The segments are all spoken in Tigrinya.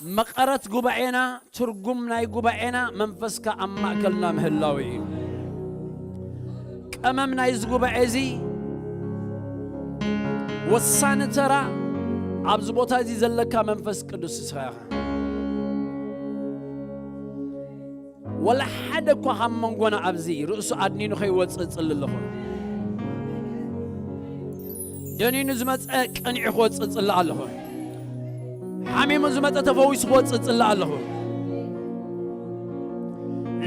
መቐረት ጉባኤና፣ ትርጉም ናይ ጉባኤና መንፈስካ ኣብ ማእከልና ምህላው እዩ። ቀመም ናይዚ ጉባኤ እዚ ወሳኒ ተራ ኣብዚ ቦታ እዚ ዘለካ መንፈስ ቅዱስ ንስኻ ኢኻ። ወላ ሓደ እኳ ካብ መንጎና ኣብዚ ርእሱ ኣድኒኑ ከይወፅእ እጽሊ ኣለኹ። ደኒኑ ዝመፀ ቀኒዑ ክወፅእ እጽሊ ኣለኹ። ሓሚሙ ዝመፀ ተፈዊሱ ክወፅእ እጽሊ ኣለኹ።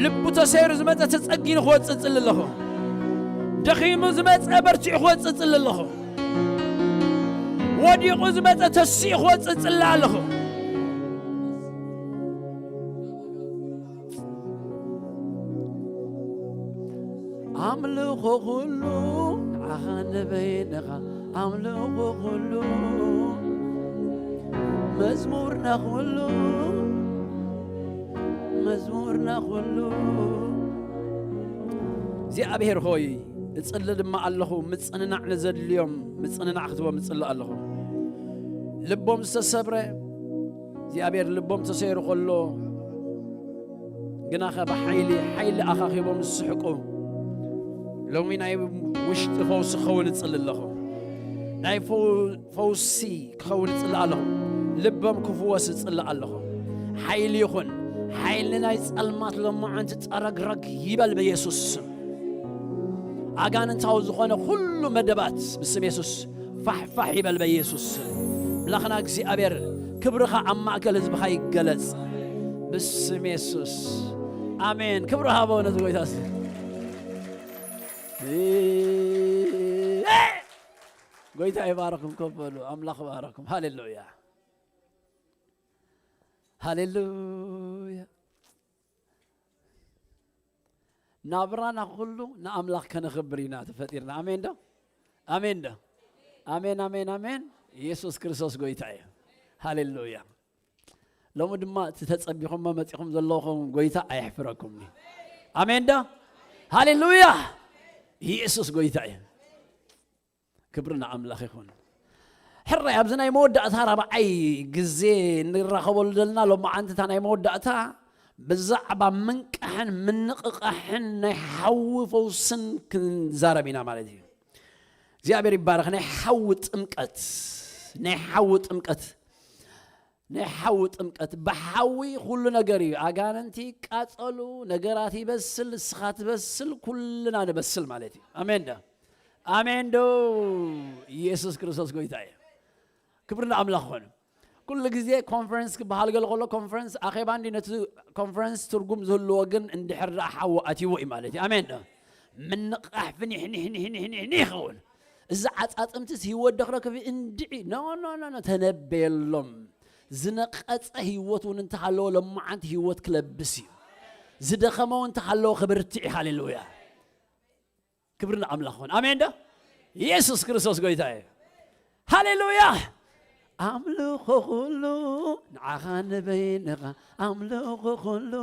ልቡ ተሰይሩ ዝመፀ ተፀጊኑ ክወፅእ እጽሊ ኣለኹ። ደኺሙ ዝመፀ በርቲዑ ክወፅእ እጽሊ ኣለኹ። ወዲቑ ዝመፀ ተሲኡ ክወፅእ እጽሊ ኣለኹ። ኣምልኾ ኩሉ ንዓኻ ንበይንኻ፣ ኣምልኾ ኩሉ መዝሙርና ኩሉ፣ መዝሙርና ኩሉ። እግዚኣብሔር ሆይ፣ እጽሊ ድማ ኣለኹ፣ ምጽንናዕ ንዘድልዮም ምጽንናዕ ክትቦም እጽሊ ኣለኹ። ልቦም ዝተሰብረ እግዚኣብሔር ልቦም ተሰይሩ ከሎ፣ ግናኸ ብሓይሊ፣ ሓይሊ ኣኻኺቦም ዝስሕቁ፣ ሎሚ ናይ ውሽጢ ፈውሲ ክኸውን እጽሊ ኣለኹ። ናይ ፈው-፣ ፈውሲ ክኸውን እጽሊ ኣለኹ። ልቦም ክፍወስ እጽሊ ኣለኹ። ሓይሊ ይኹን፣ ሓይሊ ናይ ጸልማት ሎማዓንቲ ጠረግረግ ይበል በየሱስ ስም። ኣጋንንታዊ ዝኾነ ኩሉ መደባት ብስም የሱስ ፋሕፋሕ ይበል በየሱስ ስም። ኣምላኽና እግዚኣብሔር ክብርኻ ኣብ ማእከል ህዝብኻ ይገለጽ ብስም የሱስ። ኣሜን። ክብሪ ሃቦ ነዚ ጎይታ ስ-፣ ጎይታ ይባረኹም። ኮፍ በሉ። ኣምላኽ ይባረኹም። ሃሌሉያ። ሃሌሉያ። ናብራና ኩሉ ንኣምላኽ ከነኽብር ኢና ተፈጢርና። ኣሜን ዶ? ኣሜን ዶ? ኣሜን፣ ኣሜን፣ ኣሜን። ኢየሱስ ክርስቶስ ጎይታ እዩ። ሃሌሉያ። ሎሚ ድማ እቲ ተጸቢኹሞ መጺኹም ዘለኹም ጎይታ ኣየሕፍረኩምኒ። ኣሜን ዶ? ሃሌሉያ። ኢየሱስ ጎይታ እዩ። ክብሪ ንኣምላኽ ይኹን። ሕራይ ኣብዚ ናይ መወዳእታ ራብዓይ ግዜ እንራኸበሉ ዘለና ሎማዓንቲ እታ ናይ መወዳእታ ብዛዕባ ምንቃሕን ምንቕቓሕን ናይ ሓዊ ፈውስን ክንዛረብ ኢና ማለት እዩ። እግዚኣብሔር ይባረኽ። ናይ ሓዊ ጥምቀት፣ ናይ ሓዊ ጥምቀት፣ ናይ ሓዊ ጥምቀት። ብሓዊ ኩሉ ነገር እዩ። ኣጋንንቲ ይቃጸሉ፣ ነገራት ይበስል፣ ንስኻ ትበስል፣ ኩልና ንበስል ማለት እዩ። ኣሜን ዶ? ኣሜን ዶ? ኢየሱስ ክርስቶስ ጎይታ እዩ። ክብሪ ንኣምላኽ ይኹን። ኩሉ ግዜ ኮንፈረንስ ክበሃል ገለ ከሎ ኮንፈረንስ ኣኼባ እንዲ ነቲ ኮንፈረንስ ትርጉም ዝህልዎ ግን እንድሕር ደኣ ሓዊ ኣትይዎ እዩ ማለት እዩ። ኣሜን ዶ? ምንቕቓሕ ፍኒሕ ኒሕ ኒሕ ኒሕ ኒሕ ኒሕ ይኸውን። እዚ ዓጻጽምትስ ህይወት ዶ ክረክብ እንድዒ? ኖ፣ ኖ፣ ኖ፣ ኖ፣ ተነበየሎም። ዝነቐጸ ህይወት እውን እንተሃለወ ሎማዓንቲ ህይወት ክለብስ እዩ። ዝደኸመ እውን እንተሃለወ ክብርትዕ እዩ። ሃሌሉያ። ክብሪ ንኣምላኽ ይኹን። ኣሜን ዶ? ኢየሱስ ክርስቶስ ጎይታ እዩ። ሃሌሉያ። ኣምልኾ ኩሉ ንዓኻ ንበይንኻ፣ ኣምልኾ ኩሉ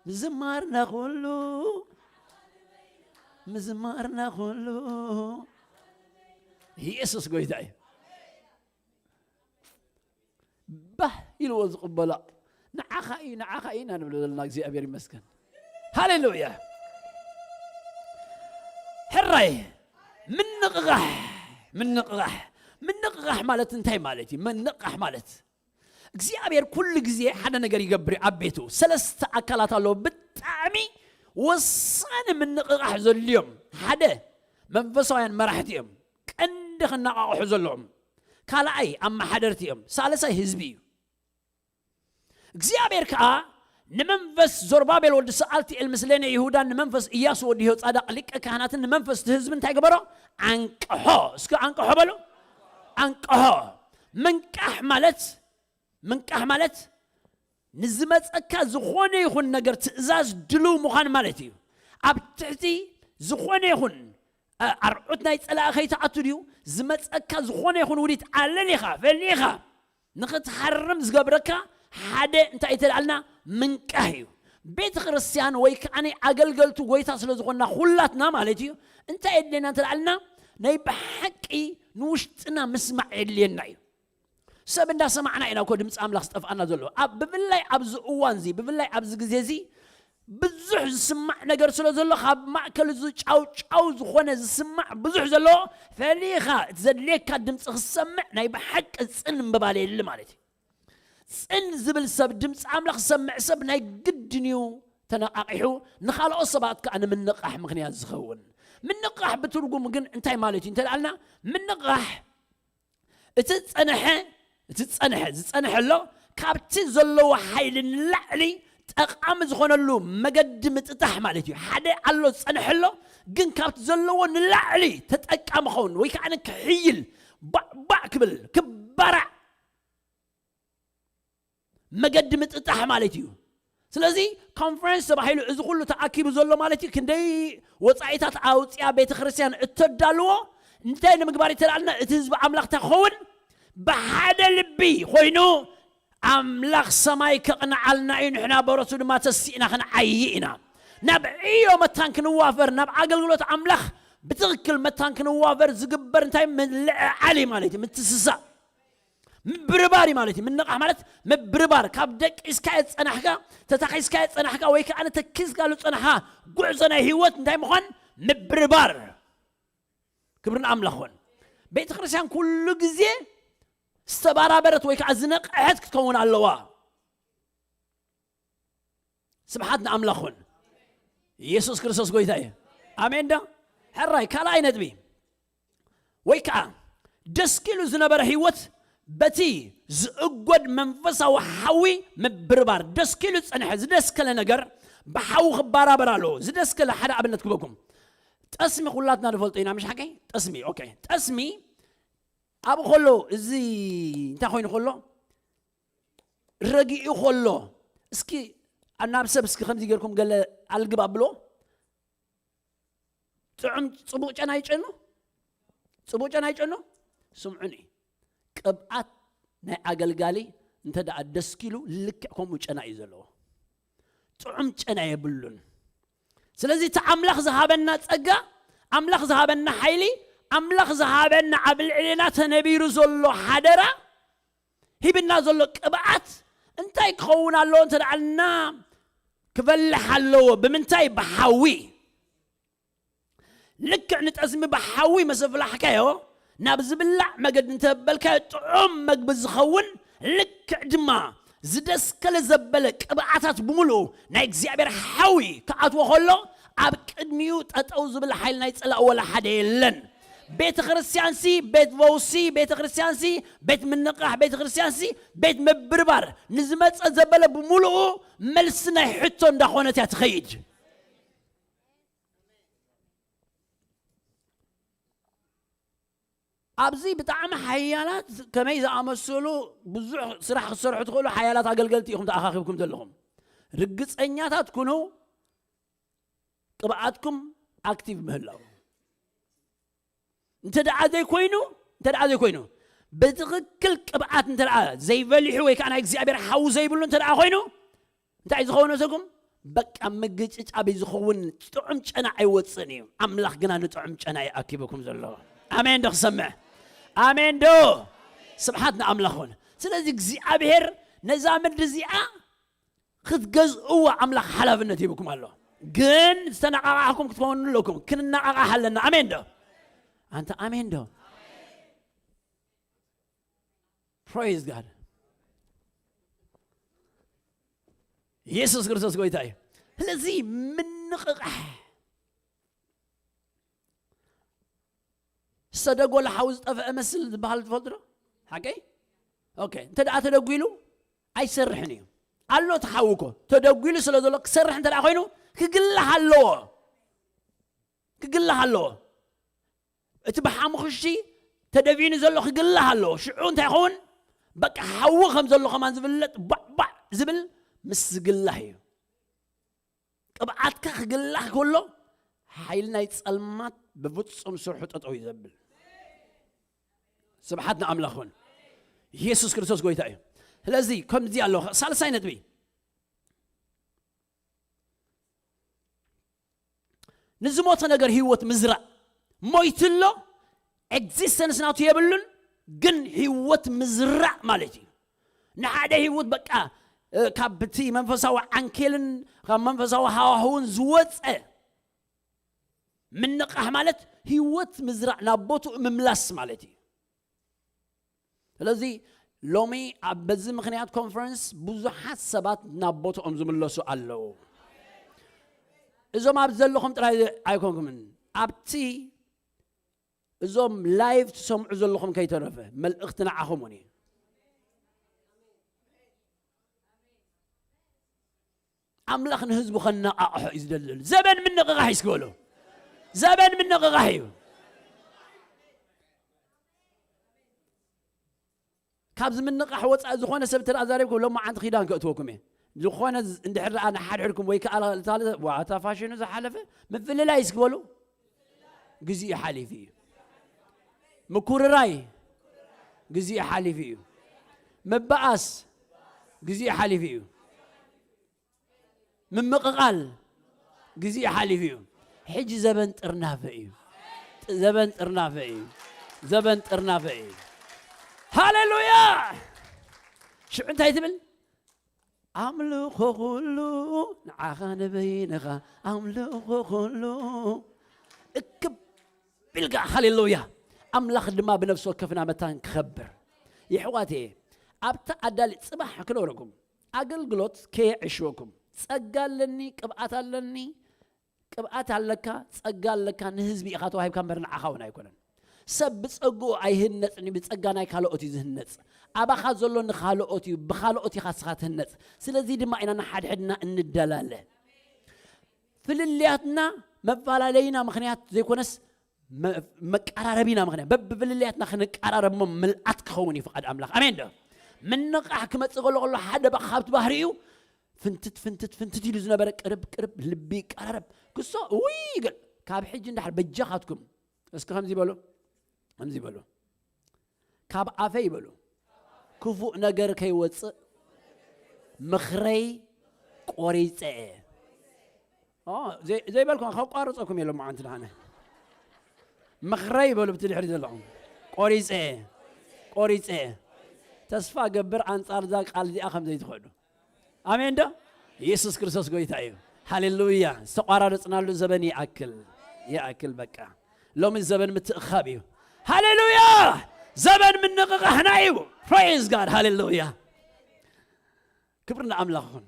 ምዝማርና ኩሉ፣ ምዝማርና ኩሉ። ኢየሱስ ጎይታ እዩ። ባህ ኢልዎ ዝቕበሎ ንዓኻ እዩ፣ ንዓኻ እዩ ኢና ንብሎ ዘለና። እግዚኣብሔር ይመስገን። ሃሌሉያ። ሕራይ ምንቕቓሕ፣ ምንቕቓሕ፣ ምንቕቓሕ ማለት እንታይ ማለት እዩ? ምንቕቓሕ ማለት እግዚኣብሔር ኩሉ ግዜ ሓደ ነገር ይገብር እዩ ኣብ ቤቱ። ሰለስተ ኣካላት ኣለዎ ብጣዕሚ ወሳኒ ምንቕቓሕ ዘድልዮም። ሓደ መንፈሳውያን መራሕቲ እዮም፣ ቀንዲ ክነቓቕሑ ዘለዎም። ካልኣይ ኣመሓደርቲ እዮም፣ ሳልሳይ ህዝቢ እዩ። እግዚኣብሔር ከኣ ንመንፈስ ዞርባቤል ወዲ ሰኣልቲኤል ምስሌነ ይሁዳን ንመንፈስ ኢያሱ ወዲ ዮጻዳቅ ሊቀ ካህናትን ንመንፈስ እቲ ህዝቢ እንታይ ገበሮ? ኣንቅሖ። እስኪ ኣንቅሖ በሉ። ኣንቅሖ። ምንቃሕ ማለት፣ ምንቃሕ ማለት ንዝመጸካ ዝኾነ ይኹን ነገር ትእዛዝ ድልው ምዃን ማለት እዩ። ኣብ ትሕቲ ዝኾነ ይኹን፣ እ፣ ኣርዑት ናይ ጸላኢ ከይትኣቱ ድዩ? ዝመጸካ ዝኾነ ይኹን ውዲት ኣለሊኻ፣ ፈሊኻ ንኽትሃርም ዝገብረካ ሓደ እንታይ ተላልና ምንቃህ እዩ። ቤተ ክርስቲያን ወይ ከኣ ናይ ኣገልገልቱ ጎይታ ስለ ዝኾንና ኩላትና ማለት እዩ፣ እንታይ የድልየና እንተላልና ናይ ብሓቂ ንውሽጥና ምስማዕ የድልየና እዩ። ሰብ እንዳሰማዕና ኢና እኮ ድምፂ ኣምላኽ ዝጠፍኣና ዘሎ። ኣብ ብፍላይ ኣብዚ እዋን እዚ፣ ብፍላይ ኣብዚ ግዜ እዚ ብዙሕ ዝስማዕ ነገር ስለ ዘሎ፣ ካብ ማእከል እዚ ጫው ጫው ዝኾነ ዝስማዕ ብዙሕ ዘሎ፣ ፈሊኻ እቲ ዘድልየካ ድምፂ ክሰምዕ ናይ ብሓቂ ጽን ምባል የድሊ ማለት እዩ። ጽን ዝብል ሰብ፣ ድምፂ ኣምላኽ ዝሰምዕ ሰብ ናይ ግድን እዩ ተነቓቒሑ፣ ንኻልኦት ሰባት ከኣ ንምንቓሕ ምኽንያት ዝኸውን። ምንቓሕ ብትርጉም ግን እንታይ ማለት እዩ እንተልኣልና፣ ምንቓሕ እቲ ዝጸንሐ፣ እቲ ዝጸንሐ፣ ዝጸንሐ ኣሎ፣ ካብቲ ዘለዎ ሓይሊ ንላዕሊ ጠቓሚ ዝኾነሉ መገዲ ምጥጣሕ ማለት እዩ። ሓደ ኣሎ ዝጸንሐ ኣሎ፣ ግን ካብቲ ዘለዎ ንላዕሊ ተጠቃሚ ኸውን ወይ ከዓ ክሕይል፣ ባዕ ባዕ ክብል፣ ክባራዕ መገዲ ምጥጣሕ ማለት እዩ። ስለዚ ኮንፈረንስ ተባሂሉ እዚ ኩሉ ተኣኪቡ ዘሎ ማለት እዩ። ክንደይ ወጻኢታት ኣውጽያ ቤተ ክርስቲያን እተዳልዎ እንታይ ንምግባር ይተላልና? እቲ ህዝቢ ኣምላኽ እንታይ ክኸውን? ብሓደ ልቢ ኮይኑ ኣምላኽ ሰማይ ከቕንዓልና እዩ። ንሕና በረቱ ድማ ተሲእና ክንዓይ ኢና። ናብ ዕዮ መታን ክንዋፈር፣ ናብ ኣገልግሎት ኣምላኽ ብትኽክል መታን ክንዋፈር ዝግበር እንታይ ምልዕዓል እዩ ማለት እዩ። ምትስሳእ ምብርባር እዩ ማለት እዩ። ምንቓሕ ማለት ምብርባር፣ ካብ ደቂስካዮ ዝጸናሕካ፣ ተታኺስካዮ ዝጸናሕካ ወይ ከዓ ተኪዝካሉ ዝጸናሕካ ጉዕዞ ናይ ህይወት እንታይ ምዃን? ምብርባር። ክብሪ ንኣምላኽ ይኹን። ቤተ ክርስቲያን ኩሉ ግዜ ዝተባራበረት ወይ ከዓ ዝነቕሐት ክትከውን ኣለዋ። ስብሓት ንኣምላኽ ይኹን። ኢየሱስ ክርስቶስ ጎይታ እዩ። ኣሜን ዶ? ሕራይ ካልኣይ ነጥቢ፣ ወይ ከዓ ደስኪሉ ዝነበረ ህይወት በቲ ዝእጎድ መንፈሳዊ ሓዊ ምብርባር። ደስኪሉ ዝጸንሐ ዝደስከለ ነገር ብሓዊ ክባራበር ኣለዎ። ዝደስከለ ሓደ ኣብነት ክበኩም። ጠስሚ ኩላትና ንፈልጦ ኢና፣ ምሽ ሓቀይ? ጠስሚ፣ ኦኬ። ጠስሚ ኣብ ከሎ፣ እዚ እንታይ ኮይኑ ከሎ? ረጊኡ ከሎ፣ እስኪ ናብ ሰብ እስኪ ከምዚ ጌርኩም ገለ ኣልግብ ኣብሎ። ጥዑም፣ ጽቡቕ ጨና ይጨኑ? ጽቡቕ ጨና ይጨኑ? ስምዑኒ። ቅብኣት ናይ ኣገልጋሊ እንተ ደኣ ደስኪሉ ልክዕ ከምኡ ጨና እዩ ዘለዎ። ጥዑም ጨና የብሉን። ስለዚ እቲ ኣምላኽ ዝሃበና ጸጋ፣ ኣምላኽ ዝሃበና ሓይሊ፣ ኣምላኽ ዝሃበና ኣብ ልዕሌና ተነቢሩ ዘሎ ሓደራ ሂብና ዘሎ ቅብኣት እንታይ ክኸውን ኣለዎ እንተ ደኣልና ክበልሕ ኣለዎ። ብምንታይ? ብሓዊ። ልክዕ ንጠስሚ ብሓዊ መሰፍላሕካዮ ናብ ዝብላዕ መገዲ እንተበልካዮ ጥዑም መግቢ ዝኸውን፣ ልክዕ ድማ ዝደስከለ ዘበለ ቅብኣታት ብምሉኡ ናይ እግዚኣብሔር ሓዊ ክኣትዎ ከሎ ኣብ ቅድሚኡ ጠጠው ዝብል ሓይል ናይ ጸላእ ወላ ሓደ የለን። ቤተ ክርስቲያንሲ ቤት ፈውሲ፣ ቤተ ክርስቲያንሲ ቤት ምንቃሕ፣ ቤተ ክርስቲያንሲ ቤት ምብርባር፣ ንዝመጸ ዘበለ ብምሉኡ መልሲ ናይ ሕቶ እንዳኾነት እያ ትኸይድ። ኣብዚ ብጣዕሚ ሓያላት ከመይ ዝኣመሰሉ ብዙሕ ስራሕ ክትሰርሑ ትኽእሉ ሓያላት ኣገልገልቲ ኢኹም ተኣኻኺብኩም ዘለኹም። ርግጸኛታት ኩኑ ቅብኣትኩም ኣክቲቭ ምህላው። እንተ ደኣ ዘይኮይኑ፣ እንተ ደኣ ዘይኮይኑ፣ ብትኽክል ቅብኣት እንተ ደኣ ዘይበሊሑ ወይ ከዓ ናይ እግዚኣብሔር ሓዊ ዘይብሉ እንተ ደኣ ኮይኑ፣ እንታይ ዝኸውን መሰልኩም? በቃ ምግጭጫ ብዝኸውን ጥዑም ጨና ኣይወፅእን እዩ። ኣምላኽ ግና ንጥዑም ጨና ይኣኪበኩም ዘሎ። ኣሜን ዶ ክሰምዕ? ኣሜን ዶ? ስብሓት ንኣምላኽ ይኹን። ስለዚ እግዚኣብሔር ነዛ ምድሪ እዚኣ ክትገዝእዋ ኣምላኽ ሓላፍነት ሂብኩም ኣሎ። ግን ዝተነቓቓሕኩም ክትኮኑ ኣለኩም። ክንነቓቓሕ ኣለና። ኣሜን ዶ? ኣንተ ኣሜን ዶ? ፕሬዝ ጋድ። ኢየሱስ ክርስቶስ ጎይታ እዩ። ስለዚ ምንቕቓሕ፣ ሰደጎ ለሓዊ ዝጠፍአ መስል ዝበሃል ትፈልጡ ዶ? ሓቀይ? ኦኬ፣ እንተ ደኣ ተደጒሉ ኣይሰርሕን እዩ። ኣሎ እቲ ሓዊ እኮ ተደጒሉ ስለ ዘሎ ክሰርሕ እንተ ደኣ ኮይኑ ክግላህ ኣለዎ። ክግላህ ኣለዎ። እቲ ብሓሙኽሽቲ ተደፊኑ ዘሎ ክግላህ ኣለዎ። ሽዑ እንታይ ይኸውን? በቃ ሓዊ ከም ዘሎ ከማን ዝፍለጥ ባዕ ባዕ ዝብል ምስ ዝግላህ እዩ። ቅብኣትካ ክግላህ ከሎ ሓይሊ ናይ ጸልማት ብፍጹም ስርሑ ጠጠው እዩ ዘብል። ስብሓት ንኣምላኽ ይኹን። ኢየሱስ ክርስቶስ ጎይታ እዩ። ስለዚ ከምዚ ኣሎ። ሳልሳይ ነጥቢ፣ ንዝሞተ ነገር ህይወት ምዝራእ። ሞይቱ ኣሎ፣ ኤግዚስተንስ ናቱ የብሉን። ግን ህይወት ምዝራእ ማለት እዩ። ንሓደ ህይወት በቃ፣ እ፣ ካብ እቲ መንፈሳዊ ዓንኬልን ካብ መንፈሳዊ ሃዋህውን ዝወፀ ምንቃሕ ማለት ህይወት ምዝራእ ናብ ቦትኡ ምምላስ ማለት እዩ። ስለዚ ሎሚ ኣብ በዚ ምኽንያት ኮንፈረንስ ብዙሓት ሰባት ናብ ቦትኦም ዝምለሱ ኣለዉ። እዞም ኣብ ዘለኹም ጥራይ ኣይኮንኩምን፣ ኣብቲ እዞም ላይቭ ትሰምዑ ዘለኹም ከይተረፈ መልእኽቲ ንዓኹም እውን እዩ። ኣምላኽ ንህዝቡ ከነቓቕሖ እዩ ዝደሊ ዘሎ። ዘበን ምንቕቓሕ እዩ እስኪ በሉ። ዘበን ምንቕቓሕ እዩ። ካብዚ ምንቓሕ ወፃኢ ዝኾነ ሰብ እንተ ደኣ ዛሪብኩም ሎማዓንቲ ኪዳን ከእትወኩም እየ። ዝኾነ ዝ-፣ እንድሕር ደኣ ንሓድሕድኩም ወይ ከዓ እታ ለ-፣ ዋ፣ እታ ፋሽኑ ዝሓለፈ ምፍልላይ እስኪ በሉ። ግዜኡ ሓሊፉ እዩ። ምኩርራይ ግዜኡ ሓሊፉ እዩ። ምበኣስ ግዜኡ ሓሊፉ እዩ። ምምቕቓል ግዜኡ ሓሊፉ እዩ። ሕጂ ዘበን ጥርናፈ እዩ። ጥ-፣ ዘበን ጥርናፈ እዩ። ዘበን ጥርናፈ እዩ። ሃሌሉያ! ሽዑ እንታይ ትብል? ኣምልኾ ኩሉ ንዓኻ ንበይንኻ፣ ኣምልኾ ኩሉ እክብ ኢልካ፣ ሃሌሉያ። ኣምላኽ ድማ ብነፍሲ ወከፍና መታን ክኸብር። የሕዋት እየ፣ ኣብታ ኣዳሊ ጽባሕ ክነግረኩም፣ ኣገልግሎት ከየዕሽወኩም። ጸጋ ኣለኒ፣ ቅብኣት ኣለኒ፣ ቅብኣት ኣለካ፣ ጸጋ ኣለካ፣ ንህዝቢ ኢኻ ተዋሂብካ እምበር ንዓኻ እውን ኣይኮነን። ሰብ ብጸግኡ ኣይህነጽን እዩ፣ ብጸጋ ናይ ካልኦት እዩ ዝህነጽ። ኣባኻ ዘሎ ንኻልኦት እዩ፣ ብኻልኦት ኢኻ ንስኻ ትህነጽ። ስለዚ ድማ ኢና ንሓድሕድና እንደላለ። ፍልልያትና መፈላለይና ምኽንያት ዘይኮነስ መ-፣ መቀራረቢና ምኽንያት። በብፍልልያትና ክንቀራረብ እሞ ምልኣት ክኸውን እዩ ፍቓድ ኣምላኽ። ኣሜን ዶ? ምንቓሕ ክመጽእ ከሎ ከሎ ሓደ ባ-፣ ካብቲ ባህሪ እዩ ፍንትት፣ ፍንትት፣ ፍንትት ኢሉ ዝነበረ ቅርብ፣ ቅርብ፣ ልቢ ይቀራረብ። ክሶ፣ ውይ ይብል። ካብ ሕጂ እንዳሕር በጃኻትኩም። እስኪ ከምዚ በሉ። ከምዚ በሉ። ካብ ኣፈይ ይበሉ። ክፉእ ነገር ከይወጽእ ምኽረይ ቆሪጸ እየ። ኦ፣ ዘይ-፣ ዘይበልኩም ከቋርጸኩም የለ መዓንቲ ደሓነ። ምኽረይ ይበሉ ብቲ ድሕሪ ዘለኹም። ቆሪጸ እየ። ቆሪጸ እየ። ተስፋ ገብር ኣንጻር እዛ ቃል እዚኣ ከም ዘይትኸዱ። ኣሜን ዶ? ኢየሱስ ክርስቶስ ጎይታ እዩ። ሃሌሉያ። ዝተቋራረጽናሉ ዘበን ይኣክል። ይኣክል በቃ። ሎሚ ዘበን ምትእኻብ እዩ። ሃሌሉያ። ዘበን ምንቕቓሕና እዩ። Praise God። ሃሌሉያ። ክብሪ ንኣምላኽ ይኹን።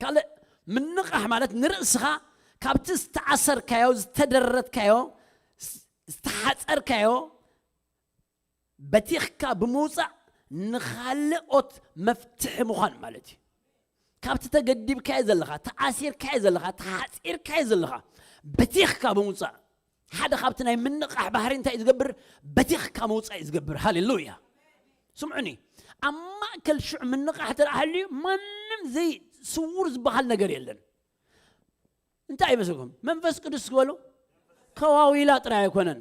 ካልእ ምንቓሕ ማለት ንርእስኻ ካብቲ ዝተኣሰርካዮ፣ ዝተደረትካዮ፣ ስ-፣ ዝተሓጸርካዮ በቲኽካ ብምውጻእ ንኻልኦት መፍትሒ ምዃን ማለት እዩ። ካብቲ ተገዲብካዮ ዘለኻ፣ ተኣሲርካዮ ዘለኻ፣ ተሓጺርካዮ ዘለኻ በቲኽካ ብምውጻእ ሓደ ካብቲ ናይ ምንቓሕ ባህሪ እንታይ እዩ ዝገብር? በቲኽካ ምውጻእ እዩ ዝገብር። ሃሌሉያ። ስምዑኒ። ኣብ ማእከል ሽዑ ምንቓሕ እንተ ደኣ ሃልዩ ማንም ዘይ-፣ ስውር ዝበሃል ነገር የለን። እንታይ ይመስልኩም? መንፈስ ቅዱስ ክበሉ ከዋዊላ ጥራይ ኣይኮነን፣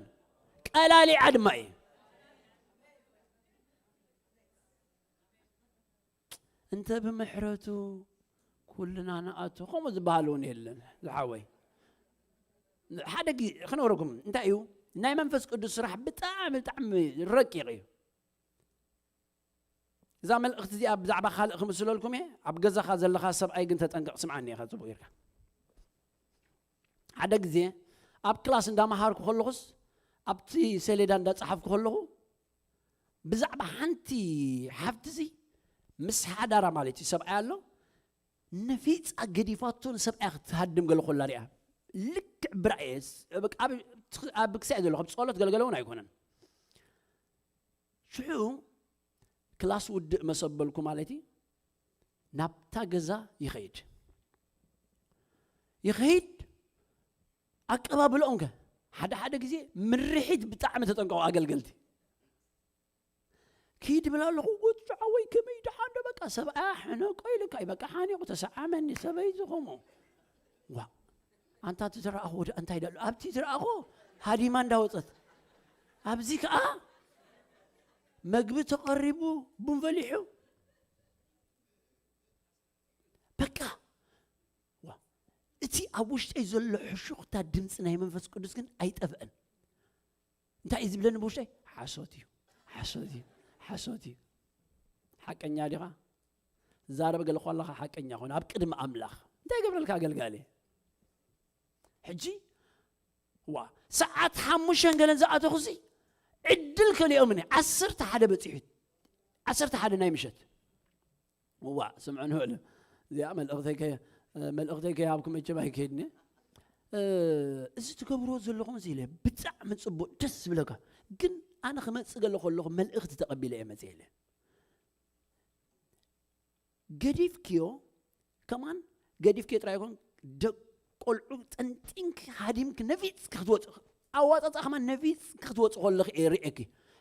ቀላሊዓ ድማ እዩ። እንተ ብምሕረቱ ኩልና ንኣቱ፣ ከምኡ ዝበሃል እውን የለን ዝሓወይ። ሓደ ግዜ ክነግረኩም እንታይ እዩ፣ ናይ መንፈስ ቅዱስ ስራሕ ብጣዕሚ፣ ብጣዕሚ ረቂቕ እዩ። እዛ መልእኽቲ እዚኣ ብዛዕባ ካልእ ክምስለልኩም እየ። ኣብ ገዛኻ ዘለኻ ሰብኣይ ግን ተጠንቀቕ፣ ስምዓኒ ኢኻ ጽቡቕ ጌርካ። ሓደ ግዜ ኣብ ክላስ እንዳመሃርኩ ከለኹስ፣ ኣብቲ ሰሌዳ እንዳጸሓፍኩ ከለኹ፣ ብዛዕባ ሓንቲ ሓፍትሲ ምስ ሓዳራ ማለት እዩ፣ ሰብኣይ ኣሎ፣ ነፊጻ ገዲፋቶ ንሰብኣያ ክትሃድም ገለ ኮላ ሪኣ። ልክዕ ብራእየ፣ በቃ ኣብ፣ ኣብ ክሳዕ ዘሎ፣ ከም ጸሎት ገለገለ እውን ኣይኮነን። ሽዑ ክላስ ውድእ መሰበልኩ ማለት እዩ። ናብታ ገዛ ይኸይድ። ይኸይድ፣ ኣቀባብልኦም ከ? ሓደ ሓደ ግዜ ምርሒት ብጣዕሚ ተጠንቀቑ ኣገልገልቲ። ኪድ ብል ኣለኹ፣ "ወዲ ዓወይ ከመይ ደሓን ዶ?" በቃ ሰብኣያ ሕነቆ ኢልካ እዩ። በቃ ሓኒቑ ተሰዓመኒ ሰበይ ዝኾሞ። ዋ፣ ኣንታ እቲ ዝረኣኹ ወዲ እንታይ ደሎ? ኣብቲ ዝረኣኹ ሃዲማ እንዳወጸት። ኣብዚ ከኣ መግቢ ተቐሪቡ፣ ቡን ፈሊሑ። እቲ ኣብ ውሽጠይ ዘሎ ሕሹኽታ ድምፂ ናይ መንፈስ ቅዱስ ግን ኣይጠፍአን። እንታይ እዩ ዝብለኒ ብውሽጠይ? ሓሶት እዩ፣ ሓሶት እዩ፣ ሓሶት እዩ። ሓቀኛ ዲኻ? ዛረብ ገለ ከለኻ ሓቀኛ ኾን ኣብ ቅድሚ ኣምላኽ እንታይ ይገብረልካ ኣገልጋሊ? ሕጂ ዋ ሰዓት ሓሙሽተን ገለን ዝኣተኹሲ ዕድል ከሊኦምኒ ዓሰርተ ሓደ በፂሑ፣ ዓሰርተ ሓደ ናይ ምሸት። ዋ ስምዑ ንበሉ። እዚኣ መልእኽተይ ከ- መልእኽተይ ከይሃብኩም መቸም ኣይከይድኒ። እዚ ትገብርዎ ዘለኹም እዚ ኢለ ብጣዕሚ ፅቡቅ ደስ ዝብለካ፣ ግን ኣነ ክመፅእ ገለ ከለኹ መልእኽቲ ተቐቢለ እየ መፅእ ኢለ ገዲፍክዮ። ከማን ገዲፍክዮ ጥራይ ይኮን፣ ደቅ ቆልዑ ጠንጢንክ ሃዲምክ ነፊፅክ ክትወፅእ፣ ኣዋፃፃ ከማን ነፊፅክ ክትወፅእ ከለክ እየ ርእየኪ።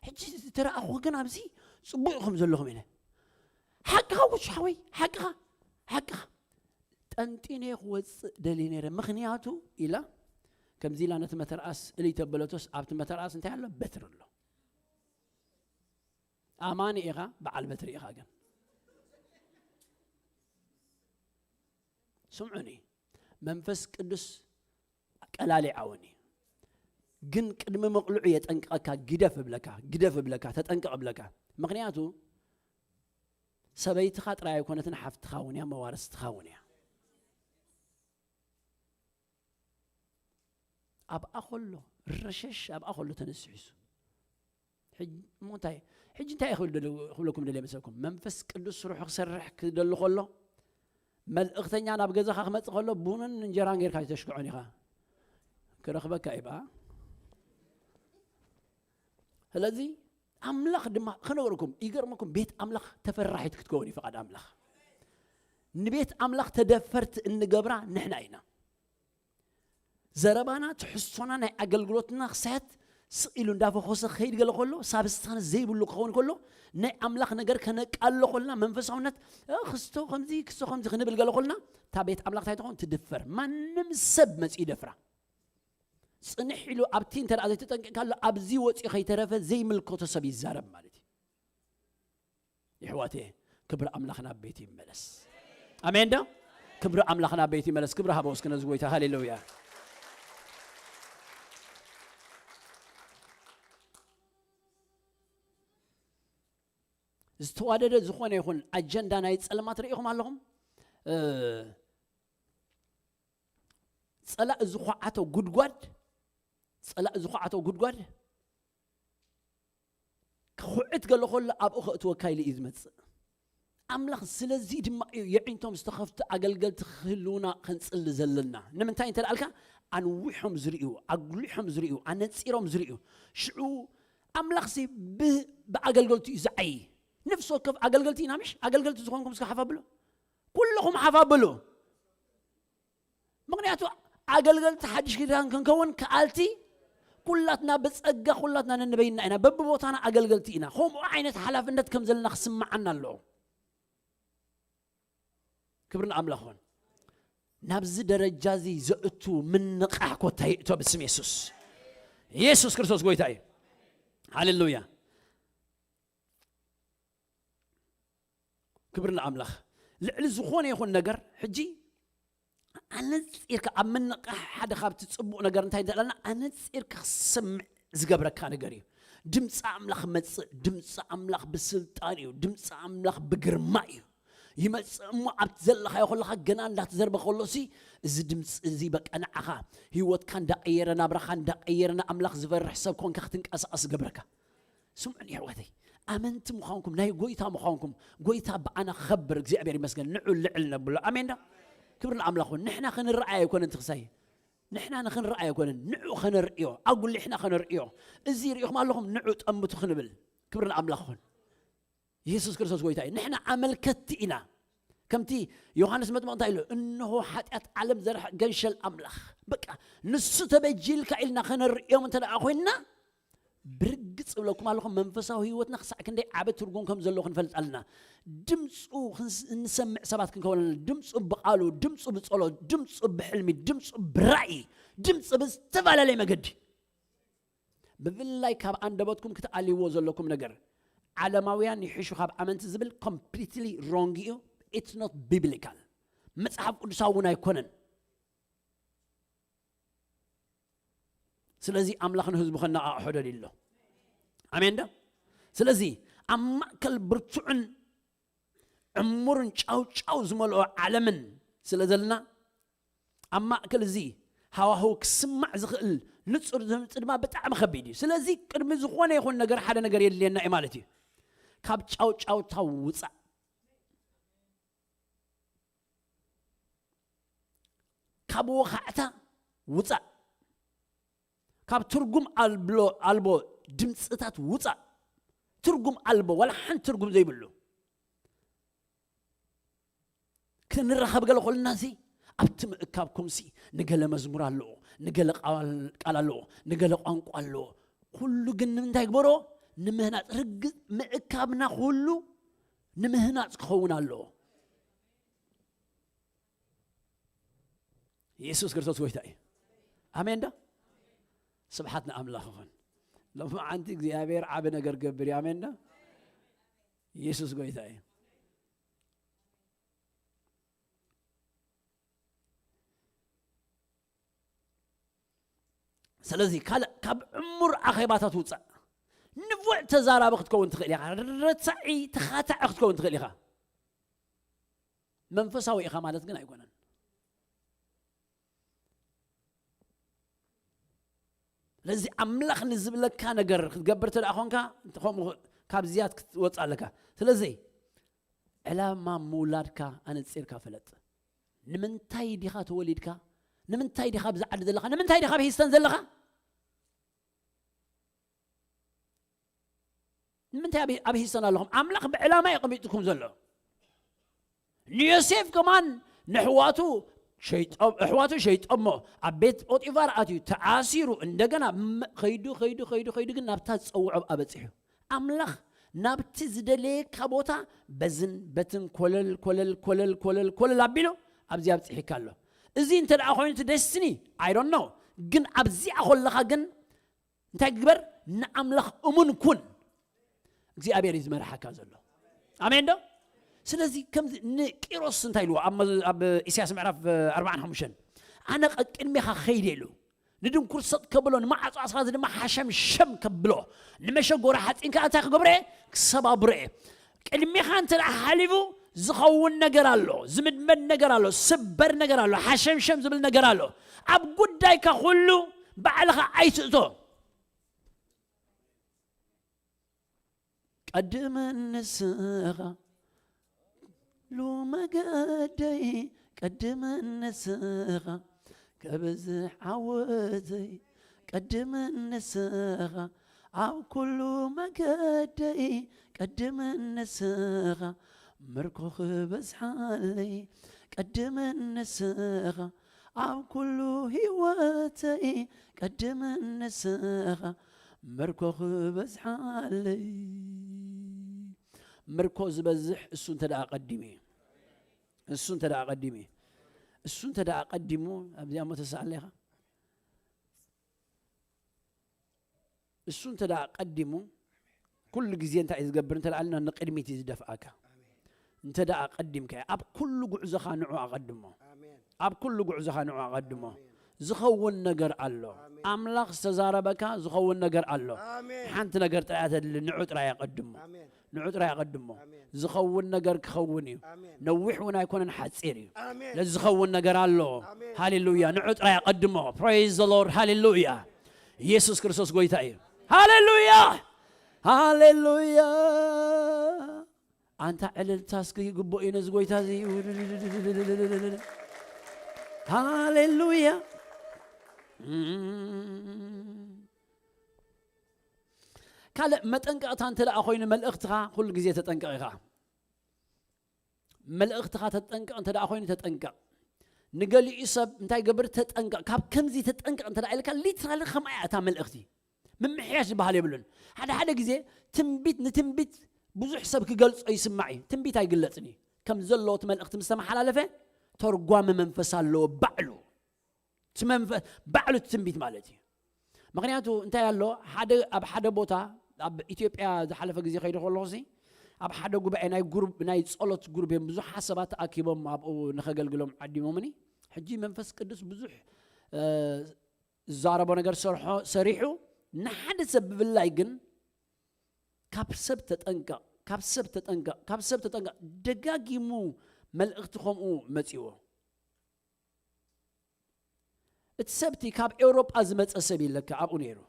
ሕጂ ዝተረኣኹ ግን ኣብዚ ፅቡቅ ኢኹም ዘለኹም ኢለ። ሓቅኻ ውሽ ሓወይ፣ ሓቅኻ፣ ሓቅኻ። ጠንጢነ ክወፅእ ደልየ ነይረ፣ ምኽንያቱ ኢላ ከምዚ ኢላ ነቲ መተርኣስ እልይ ተበለቶስ፣ ኣብቲ መተርኣስ እንታይ ኣሎ? በትሪ ኣሎ። ኣማኒ ኢኻ፣ በዓል በትሪ ኢኻ። ግን ስምዑኒ፣ መንፈስ ቅዱስ ቀላሊ ዓወን እዩ። ግን ቅድሚ መቕልዑ የጠንቅቐካ፣ ግደፍ እብለካ፣ ግደፍ እብለካ፣ ተጠንቀቕ እብለካ። ምኽንያቱ ሰበይትኻ ጥራይ ኣይኮነትን፣ ሓፍትኻ እውን እያ፣ መዋርስትኻ እውን እያ። ኣብኣ ከሎ ረሸሽ ኣብኣ ከሎ ተነሲሑ እሱ። ሕጂ እሞ እንታይ፣ ሕጂ እንታይ ክብል ደለ- ክብለኩም ደልየ መሰልኩም? መንፈስ ቅዱስ ስርሑ ክሰርሕ ክደሊ ከሎ፣ መልእኽተኛ ናብ ገዛኻ ክመጽእ ከሎ፣ ቡንን እንጀራን ጌርካ ተሽክዖን ኢኻ። ክረኽበካ እዩ በኣ። ስለዚ ኣምላኽ ድማ ክነገርኩም፣ ይገርመኩም፣ ቤት ኣምላኽ ተፈራሒት ክትከውን እዩ ፍቓድ ኣምላኽ። ንቤት ኣምላኽ ተደፈርቲ እንገብራ ንሕና ኢና። ዘረባና፣ ትሕዝቶና፣ ናይ ኣገልግሎትና ክሳያት ስቕ ኢሉ እንዳፈኾሰ ክኸይድ ገለ ከሎ፣ ሳብስታንስ ዘይብሉ ክኸውን ከሎ፣ ናይ ኣምላኽ ነገር ከነቃሎ ከልና፣ መንፈሳውነት፣ "እ፣ ክስቶ ከምዚ፣ ክስቶ ከምዚ" ክንብል ገለ ከልና፣ እታ ቤት ኣምላኽ እንታይ ትኸውን? ትድፈር። ማንም ሰብ መጺኡ ይደፍራ። ጽንሕ ኢሉ ኣብቲ እንተ ደኣ ዘይተጠንቂቕካሉ፣ ኣብዚ ወጺኡ ከይተረፈ ዘይምልከቶ ሰብ ይዛረብ ማለት እዩ። ይሕዋቴ፣ ክብሪ ኣምላኽ ናብ ቤት ይመለስ። ኣሜን ዶ? ክብሪ ኣምላኽ ናብ ቤት ይመለስ። ክብሪ ሃቦ እስኪ ነዚ ጎይታ። ሃሌሉያ። ዝተዋደደ ዝኾነ ይኹን ኣጀንዳ ናይ ጸልማት ርኢኹም ኣለኹም? እ፣ ጸላእ ዝኹዓቶ ጉድጓድ፣ ጸላእ ዝኹዓቶ ጉድጓድ ክኹዕት ገለ ከሎ ኣብኡ ከእትወካ ኢሉ እዩ ዝመጽእ። ኣምላኽ ስለዚ ድማ እዩ የዒንቶም ዝተኸፍቱ ኣገልገልቲ ክህልውና ከንጽሊ ዘለና። ንምንታይ እንተ ደኣልካ፣ ኣንዊሖም ዝርእዩ፣ ኣጉሊሖም ዝርእዩ፣ ኣነጺሮም ዝርእዩ። ሽዑ ኣምላኽሲ ብ-፣ ብኣገልገልቱ እዩ ዝዓዪ። ነፍሲ ወከፍ ኣገልገልቲ ኢና ምሽ? ኣገልገልቲ ዝኾንኩም እስከ ሓፍ ኣብሉ። ኩለኹም ሓፍ ኣብሉ። ምኽንያቱ ኣገልገልቲ ሓድሽ ኪዳን ክንከውን ከኣልቲ ኩላትና ብጸጋ ኩላትና ነንበይና ኢና፣ በብቦታና ኣገልገልቲ ኢና። ከምኡ ዓይነት ሓላፍነት ከም ዘለና ክስምዓና ኣለዎ። ክብሪ ንኣምላኽ ይኹን። ናብዚ ደረጃ እዚ ዘእቱ ምንቓሕ ኮታ ይእቶ ብስም የሱስ። የሱስ ክርስቶስ ጎይታ እዩ። ሃሌሉያ። ክብሪ ንኣምላኽ። ልዕሊ ዝኾነ ይኹን ነገር ሕጂ ኣነጺርካ ኣብ ምንቕሓ ሓደ ካብቲ ጽቡቕ ነገር እንታይ እንተለና ኣነጺርካ ክሰምዕ ዝገብረካ ነገር እዩ። ድምፂ ኣምላኽ መጽእ፣ ድምፂ ኣምላኽ ብስልጣን እዩ፣ ድምፂ ኣምላኽ ብግርማ እዩ። ይመጽእ እሞ ኣብቲ ዘለኻዮ ከለኻ ገና እንዳተዘርበ ከሎሲ እዚ ድምፂ እዚ በቃ ንዓኻ ህይወትካ እንዳቐየረ ናብራኻ እንዳቐየረ ንኣምላኽ ዝፈርሕ ሰብ ኮንካ ክትንቀሳቐስ ዝገብረካ። ስምዑኒ ኣሕዋተይ፣ ኣመንቲ ምዃንኩም ናይ ጎይታ ምዃንኩም ጎይታ ብኣና ክኸብር እግዚኣብሔር ይመስገን። ንዑ ልዕል ነብሎ ኣሜን ዶ? ክብሪ ንኣምላኽ ይኹን። ንሕና ክንረኣይ ኣይኮነን ትኽሳይ ንሕና ንኽንረኣይ ኣይኮነን ንዑ ከነርእዮ ኣጉሊሕና ከነርእዮ። እዚ ርኢኹም ኣለኹም ንዑ ጠምቱ ክንብል። ክብሪ ንኣምላኽ ይኹን። የሱስ ክርስቶስ ጎይታ እዩ። ንሕና ኣመልከትቲ ኢና። ከምቲ ዮሃንስ መጥምቕ እንታይ ኢሉ? እንሆ ሓጢኣት ዓለም ዘርሕቕ ገንሸል ኣምላኽ። በቃ ንሱ ተበጂልካ ኢልና ከነርእዮም እንተ ደኣ ኮይንና ብርግጽ እብለኩም ኣለኹም መንፈሳዊ ህይወትና ክሳዕ ክንደይ ዓቢ ትርጉም ከም ዘለዎ ክንፈልጥ ኣለና። ድምፁ ክንስ- እንሰምዕ ሰባት ክንከውን ኣለና። ድምፁ ብቓሉ፣ ድምፁ ብጸሎት፣ ድምፁ ብሕልሚ፣ ድምፁ ብራእይ፣ ድምፂ ብዝተፈላለየ መገዲ ብፍላይ ካብ ኣንደበትኩም ክትኣልይዎ ዘለኩም ነገር ዓለማውያን ይሕሹ ካብ ኣመንቲ ዝብል completely wrong እዩ። It's not biblical። መጽሓፍ ቅዱሳዊ እውን ኣይኮነን። ስለዚ ኣምላኽ ንህዝቡ ከነቓቕሖ ደልዩ ኣሎ። ኣሜን ዶ? ስለዚ ኣብ ማእከል ብርቱዕን ዕሙርን ጫው ጫው ዝመልኦ ዓለምን ስለ ዘለና፣ ኣብ ማእከል እዚ ሃዋህው ክስማዕ ዝኽእል ንጹር ድምጺ ድማ ብጣዕሚ ከቢድ እዩ። ስለዚ ቅድሚ ዝኾነ ይኹን ነገር ሓደ ነገር የድልየና እዩ ማለት እዩ። ካብ ጫው ጫውታ ውጻእ፣ ካብ ወኻዕታ ውጻእ፣ ካብ ትርጉም ኣልብሎ ኣልቦ ድምጽታት ውጻእ። ትርጉም ኣልቦ፣ ዋላ ሓንቲ ትርጉም ዘይብሉ። ክንራኸብ ገለ ኮልና ሲ ኣብቲ ምእካብኩም ሲ ንገለ መዝሙር ኣለዎ፣ ንገለ ቃል ኣለዎ፣ ንገለ ቋንቋ ኣለዎ። ኩሉ ግን ንምንታይ ግበሮ? ንምህናጽ። ርግጽ ምእካብና ኩሉ ንምህናጽ ክኸውን ኣለዎ። የሱስ ክርስቶስ ጎይታ እዩ። ኣሜን ዶ? ስብሓት ንኣምላኽ ይኹን። ሎማዓንቲ እግዚኣብሔር ዓቢ ነገር ገብር እዩ። ኣሜን ዶ? የሱስ ጎይታ እዩ። ስለዚ ካልእ ካብ ዕሙር ኣኼባታት ውጻእ። ንፉዕ ተዛራቢ ክትከውን ትኽእል ኢኻ። ረታዒ ተኻታዒ ክትከውን ትኽእል ኢኻ። መንፈሳዊ ኢኻ ማለት ግን ኣይኮነን። ስለዚ ኣምላኽ ንዝብለካ ነገር ክትገብር እንተ ደኣ ኾንካ፣ ከምኡ ካብ ዝያድ ክትወጽእ ኣለካ። ስለዚ ዕላማ ምውላድካ ኣነጺርካ ፍለጥ። ንምንታይ ዲኻ ተወሊድካ? ንምንታይ ዲኻ ኣብዚ ዓዲ ዘለኻ? ንምንታይ ዲኻ ኣብ ሂስተን ዘለኻ? ንምንታይ ኣብ፣ ኣብ ሂስተን ኣለኹም? ኣምላኽ ብዕላማ እዩ ቀሚጥኩም ዘሎ። ንዮሴፍ ከማን ንሕዋቱ ሸይጦም-፣ ኣሕዋቱ ሸይጦሞ፣ ኣብ ቤት ጶጢፋር ኣትዩ ተኣሲሩ፣ እንደገና መ-፣ ኸይዱ፣ ኸይዱ፣ ኸይዱ፣ ኸይዱ ግን ናብታ ዝጸውዖ ኣብኣ በጺሑ። ኣምላኽ ናብቲ ዝደለየካ ቦታ በዝን በትን ኮለል፣ ኮለል፣ ኮለል፣ ኮለል፣ ኮለል ኣቢሉ ኣብዚ ኣብጽሒካ ኣሎ። እዚ እንተ ደኣ ኮይኑ እቲ ደስትኒ፣ I don't know። ግን ኣብዚኣ ኮለኻ ግን እንታይ ግበር? ንኣምላኽ እሙን ኩን። እግዚኣብሔር እዩ ዝመርሓካ ዘሎ። ኣሜን ዶ? ስለዚ ከምዚ ንቂሮስ እንታይ ኢልዎ? ኣብ መ-፣ ኣብ ኢሳያስ ምዕራፍ ኣርባዓን ሓሙሽተን፣ "ኣነ ቀቅድሜኻ ኸይደ" ኢሉ። ንድንኩር ሰጥ ከብሎ፣ ንማዕጾ ኣስራዚ ድማ ሓሸምሸም ከብሎ፣ ንመሸጎሪ ሓጺን ከኣ እንታይ ክገብሮ እየ? ክሰባብሮ እየ። ቅድሜኻ እንተ ደኣ ሓሊፉ ዝኸውን ነገር ኣሎ፣ ዝምድመድ ነገር ኣሎ፣ ስበር ነገር ኣሎ፣ ሓሸምሸም ዝብል ነገር ኣሎ። ኣብ ጉዳይካ ኩሉ ባዕልኻ ኣይትእቶ። ቀድመኒ ንስኻ፣ ኩሉ መገደይ ቀድመኒ ንስኻ፣ ከብዝሕ ዓወተይ ቀድመኒ ንስኻ፣ ኣብ ኩሉ መገደይ ቀድመኒ ንስኻ፣ ምርኮ ክበዝሓለይ ቀድመኒ ንስኻ፣ ኣብ ኩሉ ህይወተይ ቀድመኒ ንስኻ፣ ምርኮ ክበዝሓለይ። ምርኮ ዝበዝሕ እሱ እንተ ደኣ ቀዲሙ እዩ። እሱ እንተ ደኣ ቀዲሙ እዩ። እሱ እንተ ደኣ ቀዲሙ፣ ኣብዚኣ እሞ ተስኣለ ኢኻ። እሱ እንተ ደኣ ቀዲሙ፣ ኩሉ ግዜ እንታይ እዩ ዝገብር እንተ ደኣ ኣልና፣ ንቕድሚት እዩ ዝደፍኣካ። እንተ ደኣ ቀዲምካዮ፣ ኣብ ኩሉ ጉዕዞኻ ንዑ ኣቐድሞ። ኣሜን። ኣብ ኩሉ ጉዕዞኻ ንዑ ኣቐድሞ። ኣሜን። ዝኸውን ነገር ኣሎ። ኣሜን። ኣምላኽ ዝተዛረበካ ዝኸውን ነገር ኣሎ። ኣሜን። ሓንቲ ነገር ጥራይ እያ ተድሊ፣ ንዑ ጥራይ ኣቐድሞ። ኣሜን። ንዑ ጥራይ ኣቐድሞ። ኣሜን። ዝኸውን ነገር ክኸውን እዩ። ኣሜን። ነዊሕ እውን ኣይኮነን፣ ሓጺር እዩ። ኣሜን። ስለዚ ዝኸውን ነገር ኣሎ። ኣሜን። ሃሌሉያ። ንዑ ጥራይ ኣቐድሞ። Praise the Lord። ሃሌሉያ። ኢየሱስ ክርስቶስ ጎይታ እዩ። ሃሌሉያ። ሃሌሉያ። ኣንታ ዕልልታ እስኪ ይግብኦ እዩ ነዚ ጎይታ እዚ። ሃሌሉያ። ካልእ መጠንቀቕታ እንተ ደኣ ኮይኑ፣ መልእኽትኻ ኩሉ ግዜ ተጠንቀቕ ኢኻ። መልእኽትኻ ተጠንቀቕ እንተ ደኣ ኮይኑ፣ ተጠንቀቕ። ንገሊኡ ሰብ እንታይ ገብር? ተጠንቀቕ። ካብ ከምዚ ተጠንቀቕ እንተ ደኣ ኢልካ፣ ሊትራሊ ከምኣ እያ እታ መልእኽቲ። ምምሕያሽ ዝበሃል የብሉን። ሓደ ሓደ ግዜ ትንቢት ንትንቢት ብዙሕ ሰብ ክገልጾ ይስማዕ እዩ። ትንቢት ኣይግለጽን እዩ። ከም ዘለዎ እቲ መልእኽቲ ምስ ተመሓላለፈ፣ ተርጓሚ መንፈስ ኣለዎ ባዕሉ። እቲ መንፈ-፣ ባዕሉ እቲ ትንቢት ማለት እዩ። ምኽንያቱ እንታይ ኣሎ? ሓደ፣ ኣብ ሓደ ቦታ፣ ኣብ ኢትዮጵያ ዝሓለፈ ግዜ ከይደ ከለኹሲ፣ ኣብ ሓደ ጉባኤ ናይ ጉሩብ፣ ናይ ጸሎት ጉሩብ እዮም ብዙሓት ሰባት ተኣኪቦም ኣብኡ ንኸገልግሎም ዓዲሞምኒ። ሕጂ መንፈስ ቅዱስ ብዙሕ፣ እ፣ ዝዛረቦ ነገር ሰርሖ ሰሪሑ፣ ንሓደ ሰብ ብፍላይ ግን ካብ ሰብ ተጠንቀቕ፣ ካብ ሰብ ተጠንቀቕ፣ ካብ ሰብ ተጠንቀቕ። ደጋጊሙ መልእኽቲ ከምኡ መጺዎ። እቲ ሰብቲ ካብ ኤውሮጳ ዝመጸ ሰብ ይለካ ኣብኡ ነይሩ።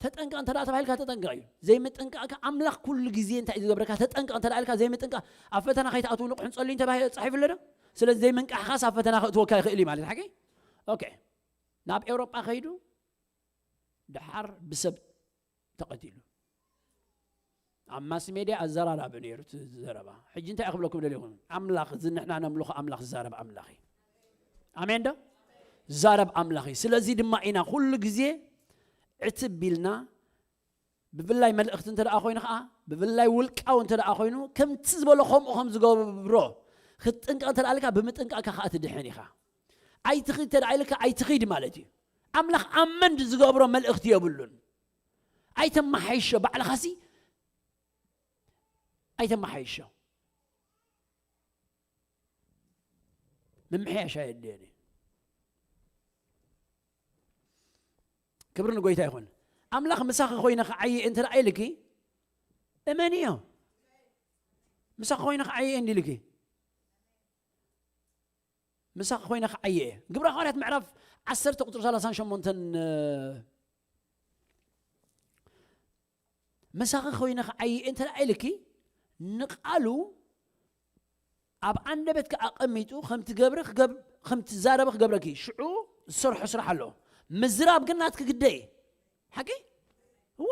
ተጠንቀቕ እንተ ደኣ ተባሂልካ ተጠንቀቕ እዩ። ዘይምጥንቃቕካ ኣምላኽ ኩሉ ግዜ እንታይ እዩ ዝገብረካ? ተጠንቀቕ እንተ ደኣ ኢልካ ዘይምጥንቃቕ፣ ኣብ ፈተና ከይትኣትዉ ንቕሑን ጸልዩን ተባሂሉ ተጻሒፉ ኣሎ ዶ? ስለዚ ዘይምንቃሕኻስ ኣብ ፈተና ከእትወካ ይኽእል እዩ ማለት ሓቂ? ኦኬ። ናብ ኤውሮጳ ከይዱ ደሓር ብሰብ ተቐቲሉ። ኣብ ማስ ሜድያ ኣዘራራቢ ነይሩ እቲ ዘረባ። ሕጂ እንታይ ክብለኩም ደልኹም? ኣምላኽ፣ እዚ ንሕና ነምልኾ ኣምላኽ ዝዛረብ ኣምላኽ እዩ። ኣሜን ዶ? ዝዛረብ ኣምላኽ እዩ። ስለዚ ድማ ኢና ኩሉ ግዜ ዕትብ ኢልና፣ ብፍላይ መልእኽቲ እንተ ደኣ ኮይኑ ኸዓ፣ ብፍላይ ውልቃዊ እንተ ደኣ ኮይኑ፣ ከምቲ ዝበሎ ከምኡ ከም ዝገብሮ ክትጥንቀቕ እንተ ደኣ ኢልካ፣ ብምጥንቃቕካ ኸዓ ትድሕን ኢኻ። ኣይትኺድ እንተ ደኣ ኢልካ፣ ኣይትኺድ ማለት እዩ። ኣምላኽ ኣመንድ ዝገብሮ መልእኽቲ የብሉን። ኣይተመሓይሾ፣ ባዕልኻሲ ኣይተመሓይሾ። ምምሕያሽ ኣየድልዮን እዩ። ክብሪ ንጎይታ ይኹን። ኣምላኽ ምሳኺ ኮይነ ክዓየ እንተ ደኣ ኢልኪ፣ እመንዮ። ምሳኺ ኮይነ ክዓየ እንዲ ኢልኪ፣ ምሳኺ ኮይነ ክዓየ እየ። ግብረ ሃዋርያት ምዕራፍ ዓሰርተ ቁጽሪ ሰላሳን ሸሞንተን፣ ምሳኺ ኮይነ ክዓየ እንተ ደኣ ኢልኪ፣ ንቓሉ ኣብ ኣንደበትኪ ኣቐሚጡ ከም ትገብሪ ክገብ-፣ ከም ትዛረቢ ክገብረኪ። ሽዑ ዝሰርሖ ስራሕ ኣሎ። ምዝራብ ግን ናትኪ ግደ እዩ። ሓቂ? እወ።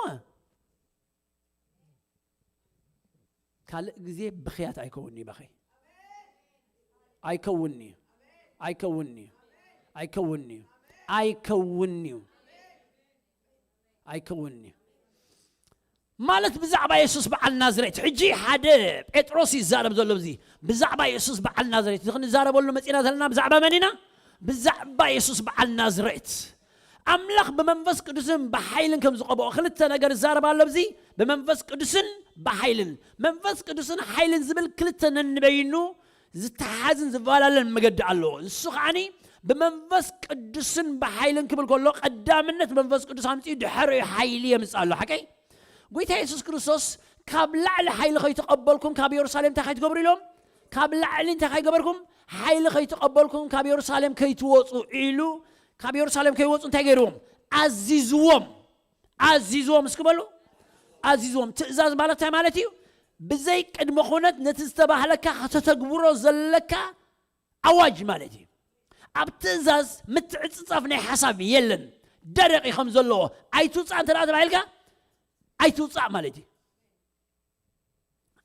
ካልእ ግዜ ብኽያት ኣይከውን እዩ፣ በኸይ። ኣይከውን እዩ። ኣይከውን እዩ። ኣይከውን እዩ። ኣይከውን እዩ። ኣይከውን እዩ። ማለት ብዛዕባ የሱስ በዓል ናዝሬት። ሕጂ ሓደ ጴጥሮስ ይዛረብ ዘሎ፣ እዚ ብዛዕባ የሱስ በዓል ናዝሬት። እዚ ክንዛረበሉ መጺና ዘለና ብዛዕባ መን ኢና? ብዛዕባ የሱስ በዓል ናዝሬት። ኣምላኽ ብመንፈስ ቅዱስን ብሓይልን ከም ዝቐብኦ ክልተ ነገር ይዛረብ ኣሎ፣ እዚ ብመንፈስ ቅዱስን ብሓይልን። መንፈስ ቅዱስን ሓይልን ዝብል ክልተ ነንበይኑ ዝተሓዝን ዝፈላለን መገዲ ኣለዎ። ንሱ ከዓኒ ብመንፈስ ቅዱስን ብሓይልን ክብል ከሎ፣ ቀዳምነት መንፈስ ቅዱስ ኣምጺኡ ድሕሪኡ ሓይሊ የምጽእ ኣሎ። ሓቀይ? ጎይታ የሱስ ክርስቶስ፣ "ካብ ላዕሊ ሓይሊ ከይተቐበልኩም ካብ የሩሳሌም እንታይ ከይትገብሩ?" ኢሎም። "ካብ ላዕሊ እንታይ ከይገበርኩም? ሓይሊ ከይተቐበልኩም ካብ የሩሳሌም ከይትወጹ" ኢሉ፣ ካብ የሩሳሌም ከይወጹ እንታይ ገይርዎም? ኣዚዝዎም። ኣዚዝዎም፣ እስኪ በሉ። ኣዚዝዎም። ትእዛዝ ማለት እንታይ ማለት እዩ? ብዘይ ቅድመ ኩነት ነቲ ዝተባህለካ ከተተግብሮ ዘለካ ኣዋጅ ማለት እዩ። ኣብ ትእዛዝ ምትዕጽጻፍ ናይ ሓሳብ የለን። ደረቕ እዩ ከም ዘለዎ። ኣይትውጻእ እንተ ደኣ ተባሂልካ፣ ኣይትውጻእ ማለት እዩ።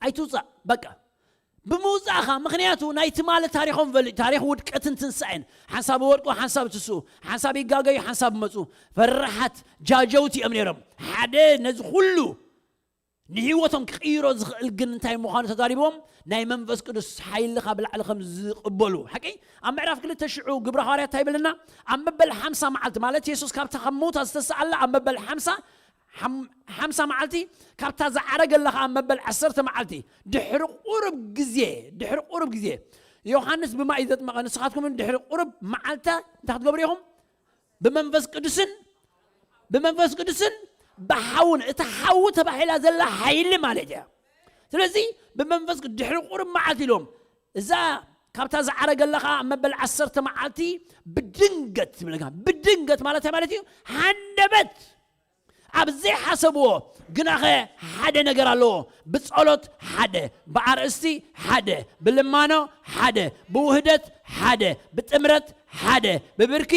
ኣይትውጻእ፣ በቃ። ብምውጻእኻ፣ ምኽንያቱ ናይ ትማሊ ታሪኾም ፈልጥ፣ ታሪኽ ውድቀትን ትንሳኤን። ሓንሳብ ይወድቁ፣ ሓንሳብ ትስኡ፣ ሓንሳብ ይጋገዩ፣ ሓንሳብ ይመጹ። ፈራሓት፣ ጃጀውቲ እዮም ነይሮም። ሓደ ነዚ ኩሉ ንህይወቶም ክቕይሮ ዝኽእል ግን እንታይ ምዃኑ ተዛሪቦም፣ ናይ መንፈስ ቅዱስ ሓይሊ ካብ ላዕሊ ከም ዝቕበሉ። ሓቂ? ኣብ ምዕራፍ ክልተ ሽዑ ግብረ ሃዋርያት እንታይ ይብለና? ኣብ መበል ሓምሳ መዓልቲ፣ ማለት የሱስ ካብታ ካብ ምውታ ዝተሰኣላ ኣብ መበል ሓምሳ፣ ሓም-፣ ሓምሳ መዓልቲ፣ ካብታ ዝዓረገላ ኸዓ ኣብ መበል ዓሰርተ መዓልቲ፣ ድሕሪ ቁሩብ ግዜ፣ ድሕሪ ቁሩብ ግዜ፣ ዮሃንስ ብማይ ዘጥመቐ፣ ንስኻትኩም እውን ድሕሪ ቁሩብ መዓልታ እንታይ ክትገብሩ ኢኹም? ብመንፈስ ቅዱስን፣ ብመንፈስ ቅዱስን ብሓውን፣ እቲ ሓዊ ተባሂላ ዘላ ሓይሊ ማለት እያ። ስለዚ ብመንፈስ ቅዱስ ድሕሪ ቁሩብ መዓልቲ ኢሎም፣ እዛ ካብታ ዝዓረገላ ኸዓ ኣብ መበል ዓሰርተ መዓልቲ ብድንገት ትብለካ። ብድንገት ማለት እንታይ ማለት እዩ? ሃንደበት ኣብ ዘይሓሰብዎ፣ ግናኸ ሓደ ነገር ኣለዎ። ብጸሎት ሓደ፣ ብኣርእስቲ ሓደ፣ ብልማኖ ሓደ፣ ብውህደት ሓደ፣ ብጥምረት ሓደ፣ ብብርኪ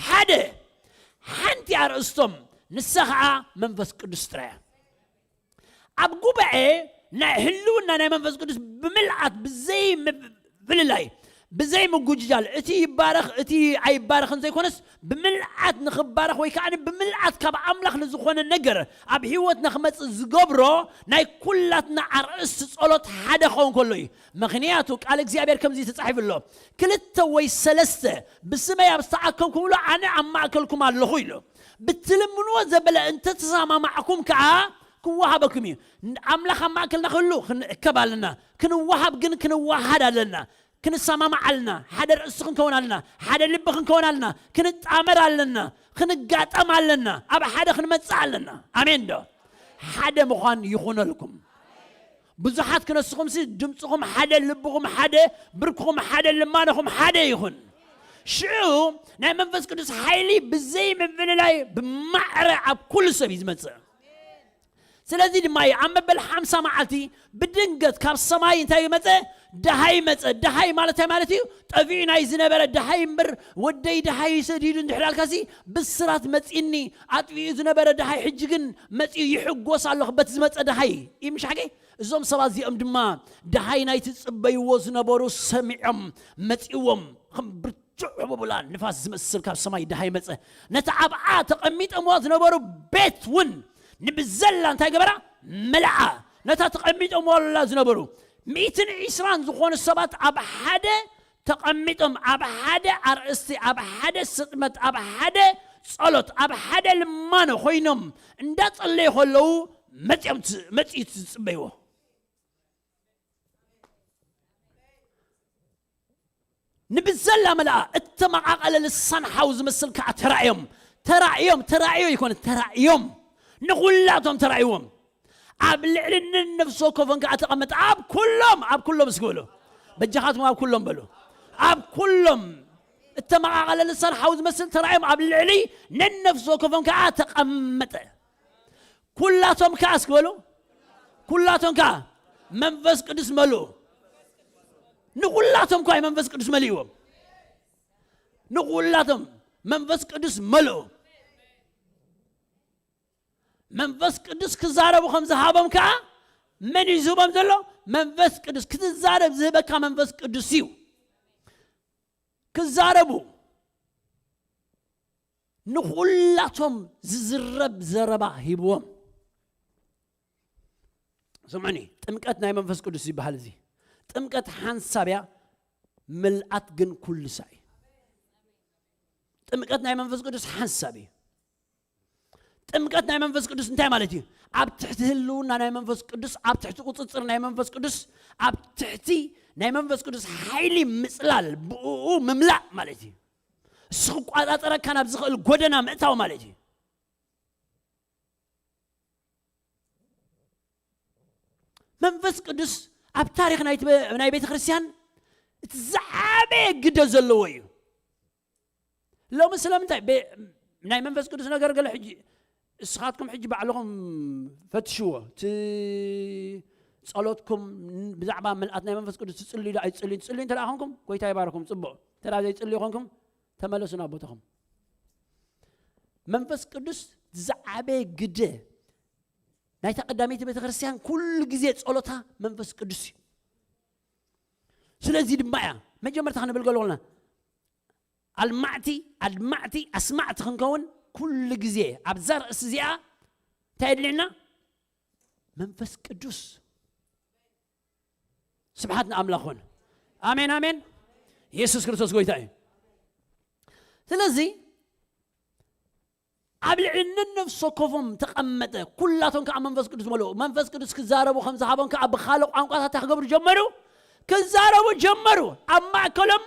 ሓደ። ሓንቲ ኣርእስቶም፣ ንሳ ኸዓ መንፈስ ቅዱስ ጥራይ እያ። ኣብ ጉባኤ ናይ ህልውና ናይ መንፈስ ቅዱስ ብምልኣት፣ ብዘይ ምፍልላይ፣ ብዘይ ምጉጅጃል፣ እቲ ይባረኽ፣ እቲ ኣይባረኽን ዘይኮነስ፣ ብምልኣት ንኽባረኽ ወይ ከዓ ብምልኣት ካብ ኣምላኽ ንዝኾነ ነገር ኣብ ህይወትና ክመጽእ ዝገብሮ ናይ ኩላትና ኣርእስቲ ጸሎት ሓደ ክኸውን ከሎ እዩ። ምኽንያቱ ቃል እግዚኣብሔር ከምዚ ተጻሒፉ ኣሎ፣ "ክልተ ወይ ሰለስተ ብስመይ ኣብ ዝተኣከብኩምሉ ኣነ ኣብ ማእከልኩም ኣለኹ" ኢሉ። ብትልምንዎ ዘበለ እንተተሰማማዕኩም ከዓ ክወሃበኩም እዩ። ኣምላኽ ኣብ ማእከልና ክህሉ ክንእከብ ኣለና። ክንወሃብ ግን ክንወሃድ ኣለና። ክንሰማማዕ ኣለና። ሓደ ርእሲ ክንከውን ኣለና። ሓደ ልቢ ክንከውን ኣለና። ክንጣመር ኣለና። ክንጋጠም ኣለና። ኣብ ሓደ ክንመጽእ ኣለና። ኣሜን ዶ? ሓደ ምዃን ይኹነልኩም። ብዙሓት ክነስኹምሲ ድምፅኹም ሓደ፣ ልብኹም ሓደ፣ ብርክኹም ሓደ፣ ልማነኹም ሓደ ይኹን። ሽዑ ናይ መንፈስ ቅዱስ ሓይሊ ብዘይ ምፍልላይ ብማዕረ ኣብ ኩሉ ሰብ እዩ ዝመጽእ። ስለዚ ድማ እዩ ኣብ መበል ሓምሳ መዓልቲ ብድንገት ካብ ሰማይ እንታይ መጸ? ደሃይ መጸ። ደሃይ ማለት እንታይ ማለት እዩ? ጠፊኡ ናይ ዝነበረ ደሃይ እምበር፣ ወደይ ደሃይ ሰዲዱ እንድሕር ኣልካሲ፣ ብስራት መጺኒ፣ ኣጥፊኡ ዝነበረ ደሃይ ሕጂ ግን መጺኡ ይሕጎስ ኣለኹ በቲ ዝመጸ ደሃይ። ይምሻ ሓቂ? እዞም ሰባት እዚኦም ድማ ደሃይ ናይቲ ዝጽበይዎ ዝነበሩ ሰሚዖም መጺዎም። ከም ብርቱዕ ዕቡቡላ ንፋስ ዝመስል ካብ ሰማይ ደሃይ መጸ። ነቲ ኣብኣ ተቐሚጦምዋ ዝነበሩ ቤት እውን ንብዘላ እንታይ ገበራ? መልኣ። ነታ ተቐሚጦምዋላ ዝነበሩ ሚእትን ዕስራን ዝኾኑ ሰባት ኣብ ሓደ ተቐሚጦም፣ ኣብ ሓደ ኣርእስቲ፣ ኣብ ሓደ ስጥመት፣ ኣብ ሓደ ጸሎት፣ ኣብ ሓደ ልማኖ ኮይኖም እንዳጸለዩ ከለዉ መጺኦም ት-፣ መጺኡ ዝጽበይዎ። ንብዘላ መልኣ እተመቓቐለ ልሳን ሓው ዝመስል ከኣ ተራእዮም። ተራእዮም፣ ተራእዮ ይኮነ፣ ተራእዮም። ንኹላቶም ተራእይዎም። ኣብ ልዕሊ ነነፍሲ ወከፎም ከኣ ተቐመጠ። ኣብ ኩሎም፣ ኣብ ኩሎም እስኪ በሉ። በጃኻትኩም ኣብ ኩሎም በሉ። ኣብ ኩሎም እተመቓቐለ ልሳን ሓው ዝመስል ተራእዮም፣ ኣብ ልዕሊ ነነፍሲ ወከፎም ከኣ ተቐመጠ። ኩላቶም ከኣ እስኪ በሉ። ኩላቶም ከኣ መንፈስ ቅዱስ መልኡ። ንኹላቶም እኳ እዩ መንፈስ ቅዱስ መሊእዎም። ንኹላቶም መንፈስ ቅዱስ መልኡ። መንፈስ ቅዱስ ክዛረቡ ከም ዝሃቦም ከኣ መን እዩ ዝህቦም ዘሎ? መንፈስ ቅዱስ። ክትዛረብ ዝህበካ መንፈስ ቅዱስ እዩ። ክዛረቡ ንኹላቶም ዝዝረብ ዘረባ ሂብዎም። ስምዑኒ፣ ጥምቀት ናይ መንፈስ ቅዱስ ይበሃል። እዚ ጥምቀት ሓንሳብ እያ፣ ምልኣት ግን ኩሉ ሳዕ እዩ። ጥምቀት ናይ መንፈስ ቅዱስ ሓንሳብ እዩ። ጥምቀት ናይ መንፈስ ቅዱስ እንታይ ማለት እዩ? ኣብ ትሕቲ ህልውና ናይ መንፈስ ቅዱስ፣ ኣብ ትሕቲ ቁጽጽር ናይ መንፈስ ቅዱስ፣ ኣብ ትሕቲ ናይ መንፈስ ቅዱስ ሓይሊ ምጽላል፣ ብእኡ ምምላእ ማለት እዩ። እሱ ክቋጻጸረካ ናብ ዝኽእል ጎደና ምእታው ማለት እዩ። መንፈስ ቅዱስ ኣብ ታሪኽ ናይ ትበ-፣ ናይ ቤተ ክርስቲያን እቲ ዝዓበየ ግደ ዘለዎ እዩ። ሎሚ ስለምንታይ ቤ-፣ ናይ መንፈስ ቅዱስ ነገር ገለ ሕጂ እስኻትኩም ሕጂ ባዕልኹም ፈትሽዎ። እቲ ጸሎትኩም ብዛዕባ ምልኣት ናይ መንፈስ ቅዱስ ትጽልዩ ዶ ኣይትጽልዩን? ትጽልዩ እንተ ደኣ ኾንኩም፣ ጎይታ ይባርኩም፣ ጽቡቕ። እንተ ደኣ ዘይትጽልዩ ኾንኩም፣ ተመለሱ ናብ ቦታኹም። መንፈስ ቅዱስ ዝዓበየ ግደ ናይታ ቀዳመይቲ ቤተ ክርስቲያን ኩሉ ግዜ ጸሎታ መንፈስ ቅዱስ እዩ። ስለዚ ድማ እያ መጀመርታ ክንብል ከለና ኣልማዕቲ፣ ኣድማዕቲ፣ ኣስማዕቲ ክንከውን ኩሉ ግዜ ኣብዛ ርእሲ እዚኣ እንታይ የድልየና? መንፈስ ቅዱስ። ስብሓት ንኣምላኽ ኾን። ኣሜን፣ ኣሜን። የሱስ ክርስቶስ ጎይታ እዩ። ስለዚ ኣብ ልዕሊ ነነፍሲ ወከፎም ተቐመጠ፣ ኩላቶም ከኣ መንፈስ ቅዱስ መለኡ። መንፈስ ቅዱስ ክዛረቡ ከም ዝሃቦም ከኣ ብኻልእ ቋንቋታት ክገብሩ ጀመሩ፣ ክዛረቡ ጀመሩ። ኣብ ማእከሎም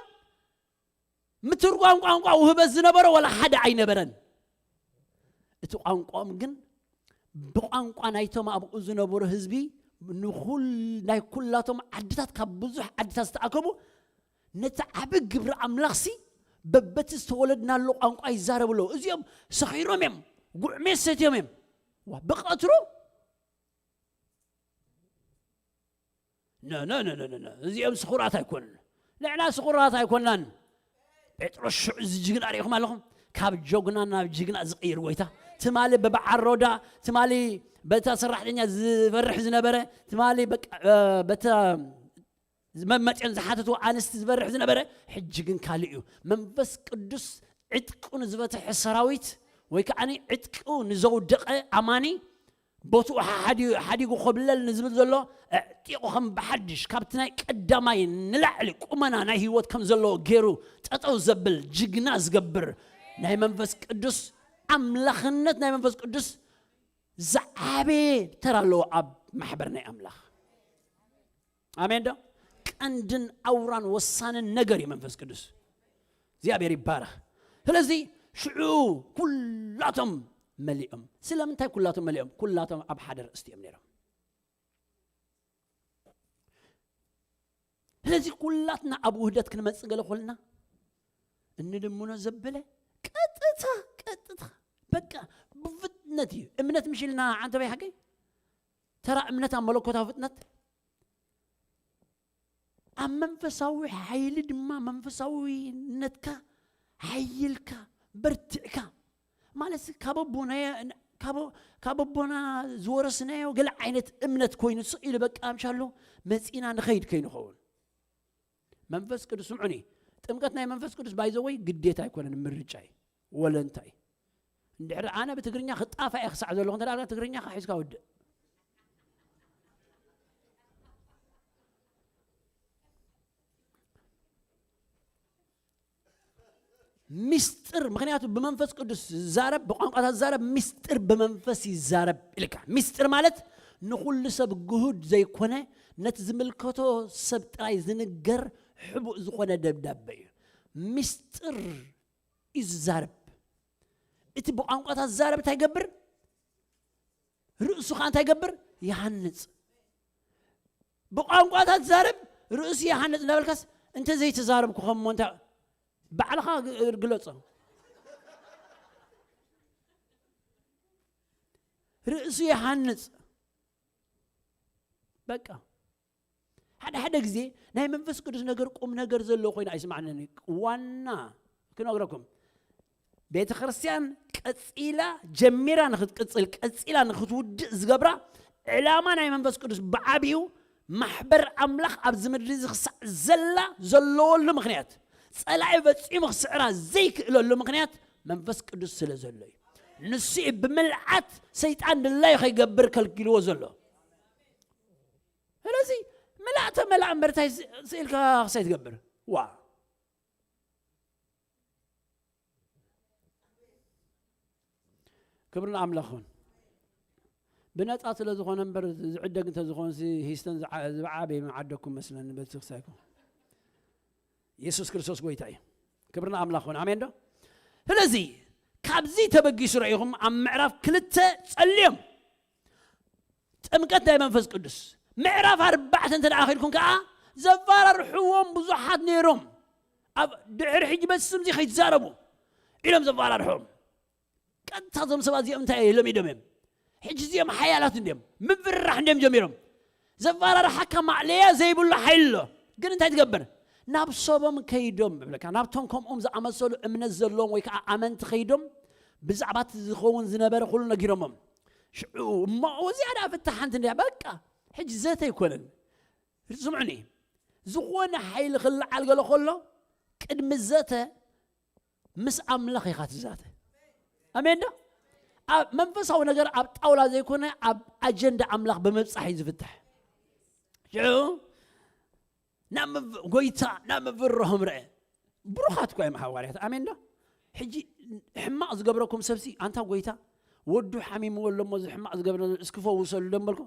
ምትርጓም ቋንቋ ውህበት ዝነበሮ ዋላ ሓደ ኣይነበረን። እቲ ቋንቋኦም ግን ብቋንቋ ናይቶም ኣብኡ ዝነበሩ ህዝቢ ንኹል-፣ ናይ ኩላቶም ዓድታት፣ ካብ ብዙሕ ዓድታት ዝተኣከቡ፣ ነቲ ዓቢ ግብሪ ኣምላኽሲ በበቲ ዝተወለድናሉ ቋንቋ ይዛረቡ ኣለዉ። እዚኦም ሰኺሮም እዮም፣ ጉዕሜ ሰትዮም እዮም። ዋ፣ ብቐትሩ ነ፣ ነ፣ ነ፣ ነ፣ ነ፣ ነ። እዚኦም ስኹራት ኣይኮኑን። ንሕና ስኹራት ኣይኮናን። ጴጥሮስ ሽዑ እዚ ጅግና ርኢኹም ኣለኹም? ካብ ጆግና ናብ ጅግና ዝቕይር ጎይታ። ትማሊ ብበዓል ሮዳ፣ ትማሊ በታ ሰራሕተኛ ዝፈርሕ ዝነበረ፣ ትማሊ በቃ፣ እ፣ በታ መመፅኦን ዝሓተቱ ኣንስቲ ዝበርሕ ዝነበረ፣ ሕጂ ግን ካልእ እዩ። መንፈስ ቅዱስ ዕጥቁ ንዝበተሐ ሰራዊት፣ ወይ ከዓ ዕጥቁ ንዘውደቐ ኣማኒ፣ ቦትኡ ሓዲ-፣ ሓዲጉ ኮብለል ንዝብል ዘሎ፣ ኣዕጢቑ ከም ብሓድሽ ካብቲ ናይ ቀዳማይ ንላዕሊ ቁመና ናይ ህይወት ከም ዘለዎ ገይሩ ጠጠው ዘብል፣ ጅግና ዝገብር ናይ መንፈስ ቅዱስ ኣምላኽነት፣ ናይ መንፈስ ቅዱስ ዝዓበየ ተራ ኣለዎ ኣብ ማሕበር ናይ ኣምላኽ። ኣሜን ዶ? ቀንድን ኣውራን ወሳንን ነገር እዩ መንፈስ ቅዱስ። እግዚኣብሔር ይባረኽ። ስለዚ ሽዑ ኩላቶም መሊኦም። ስለምንታይ ኩላቶም መሊኦም? ኩላቶም ኣብ ሓደ ርእስቲ እዮም ነይሮም። ስለዚ ኩላትና ኣብ ውህደት ክንመጽእ ገለ ኮልና እንልምኖ ዘበለ ቀጥታ ቀጥታ በቃ ብፍጥነት እዩ። እምነት ምሽ ኢልና ዓንተበይ ሓቀይ ተራ እምነት ኣብ መለኮታዊ ፍጥነት ኣብ መንፈሳዊ ሓይሊ ድማ መንፈሳዊነትካ ሓይልካ በርትዕካ ማለት ካብ ኣቦና ካብ ኣቦና ዝወረስናዮ ገለ ዓይነት እምነት ኮይኑ ስቕ ኢሉ በቃ ምሻሎ መፂና ንኸይድ ከይንኸውን መንፈስ ቅዱስ ስምዑኒ። ጥምቀት ናይ መንፈስ ቅዱስ ባይዘወይ ግዴታ ኣይኮነን፣ ምርጫ እዩ። ወለንታይ እንድሕር ኣነ ብትግርኛ ክጣፋ እየ ክሳዕ ዘለኹ እንተ ደኣ ትግርኛ ሒዝካ ውድእ። ሚስጥር ምክንያቱ ብመንፈስ ቅዱስ ዝዛረብ ብቋንቋታት ዝዛረብ ሚስጥር ብመንፈስ ይዛረብ ኢልካ። ሚስጥር ማለት ንኹሉ ሰብ ግሁድ ዘይኮነ ነቲ ዝምልከቶ ሰብ ጥራይ ዝንገር ሕቡእ ዝኾነ ደብዳበ እዩ። ሚስጥር እዩ ዝዛረብ። እቲ ብቋንቋታት ዝዛረብ እንታይ ይገብር? ርእሱ ከዓ እንታይ ይገብር? ይሃንጽ። ብቋንቋታት ዛረብ ርእሱ ይሃንጽ እንዳበልካስ እንተ ዘይተዛረብኩ ከሞ እንታ ባዕልኻ ግ- ግለጾ። ርእሱ ይሃንጽ። በቃ ሓደ ሓደ ግዜ ናይ መንፈስ ቅዱስ ነገር ቁም ነገር ዘለዎ ኮይኑ ኣይስማዕንን። ዋና ክነግረኩም ቤተ ክርስቲያን ቀጺላ ጀሚራ ንክትቅጽል ቀጺላ ንክትውድእ ዝገብራ ዕላማ ናይ መንፈስ ቅዱስ ብዓቢኡ ማሕበር ኣምላኽ ኣብዚ ምድሪ እዚ ክሳዕ ዘላ ዘለወሉ ምክንያት ጸላኢ ፈጺሙ ክስዕራ ዘይክእለሉ ምክንያት መንፈስ ቅዱስ ስለ ዘሎ እዩ። ንሱ እዩ ብምልዓት ሰይጣን ድላዩ ከይገብር ከልኪልዎ ዘሎ። ስለዚ ምላእተ መላእ እምበር እንታይ ስ- ስኢልካ ክሳይ ትገብር ዋ ክብሪ ንኣምላኽ ይኹን። ብነፃ ስለ ዝኾነ እምበር ዝዕደግ እንተዝኾንሲ ሂስተን ዝዓ- ዝዓበየ መዓደኩም መስለኒ በቲ ክሳይኩም። የሱስ ክርስቶስ ጎይታ እዩ። ክብሪ ንኣምላኽ ይኹን። ኣሜን ዶ? ስለዚ ካብዚ ተበጊሱ ረኢኹም ኣብ ምዕራፍ ክልተ ጸልዮም ጥምቀት ናይ መንፈስ ቅዱስ ምዕራፍ ኣርባዕተ እንተ ደኣ ኺድኩም ከኣ ዘባራርሕዎም ብዙሓት ነይሮም። ኣብ ድሕሪ ሕጂ በቲ ስምዚ ከይትዛረቡ ኢሎም ዘባራርሕዎም። ቀጥታ እዞም ሰባት እዚኦም እንታይ ለሚዶም እዮም? ሕጂ እዚኦም ሓያላት እንድዮም ምብርራሕ እንድዮም ጀሚሮም። ዘባራርሓካ ማዕለያ ዘይብሉ ሓይሊ ኣሎ። ግን እንታይ ትገብር? ናብ ሰቦም ከይዶም እብለካ ናብቶም ከምኦም ዝኣመሰሉ እምነት ዘለዎም ወይ ከዓ ኣመንቲ ከይዶም ብዛዕባ እቲ ዝኸውን ዝነበረ ኩሉ ነጊሮሞም። ሽዑ እሞ እዚኣ ደኣ ፍታሕ ሓንቲ እንድያ በቃ ሕጂ ዘተ ኣይኮነን። ስምዑኒ፣ ዝኾነ ሓይሊ ክለዓል ገለ ከሎ ቅድሚ ዘተ ምስ ኣምላኽ ኢኻ ትዛተ። ኣሜን ዶ? ኣብ መንፈሳዊ ነገር ኣብ ጣውላ ዘይኮነ ኣብ ኣጀንዳ ኣምላኽ ብምብጻሕ እዩ ዝፍትሕ። ሽዑ ናብ ምብ- ጎይታ ናብ ምብርሆም ርአ። ብሩኻት እኳ እዮም ሓዋርያት። ኣሜን ዶ? ሕጂ ሕማቕ ዝገብረኩም ሰብሲ ኣንታ ጎይታ ወዱ ሓሚምዎ ኣሎ እሞ እዚ ሕማቕ ዝገብረ እስኪ ፈውሰሉ ዶ እምበልኩ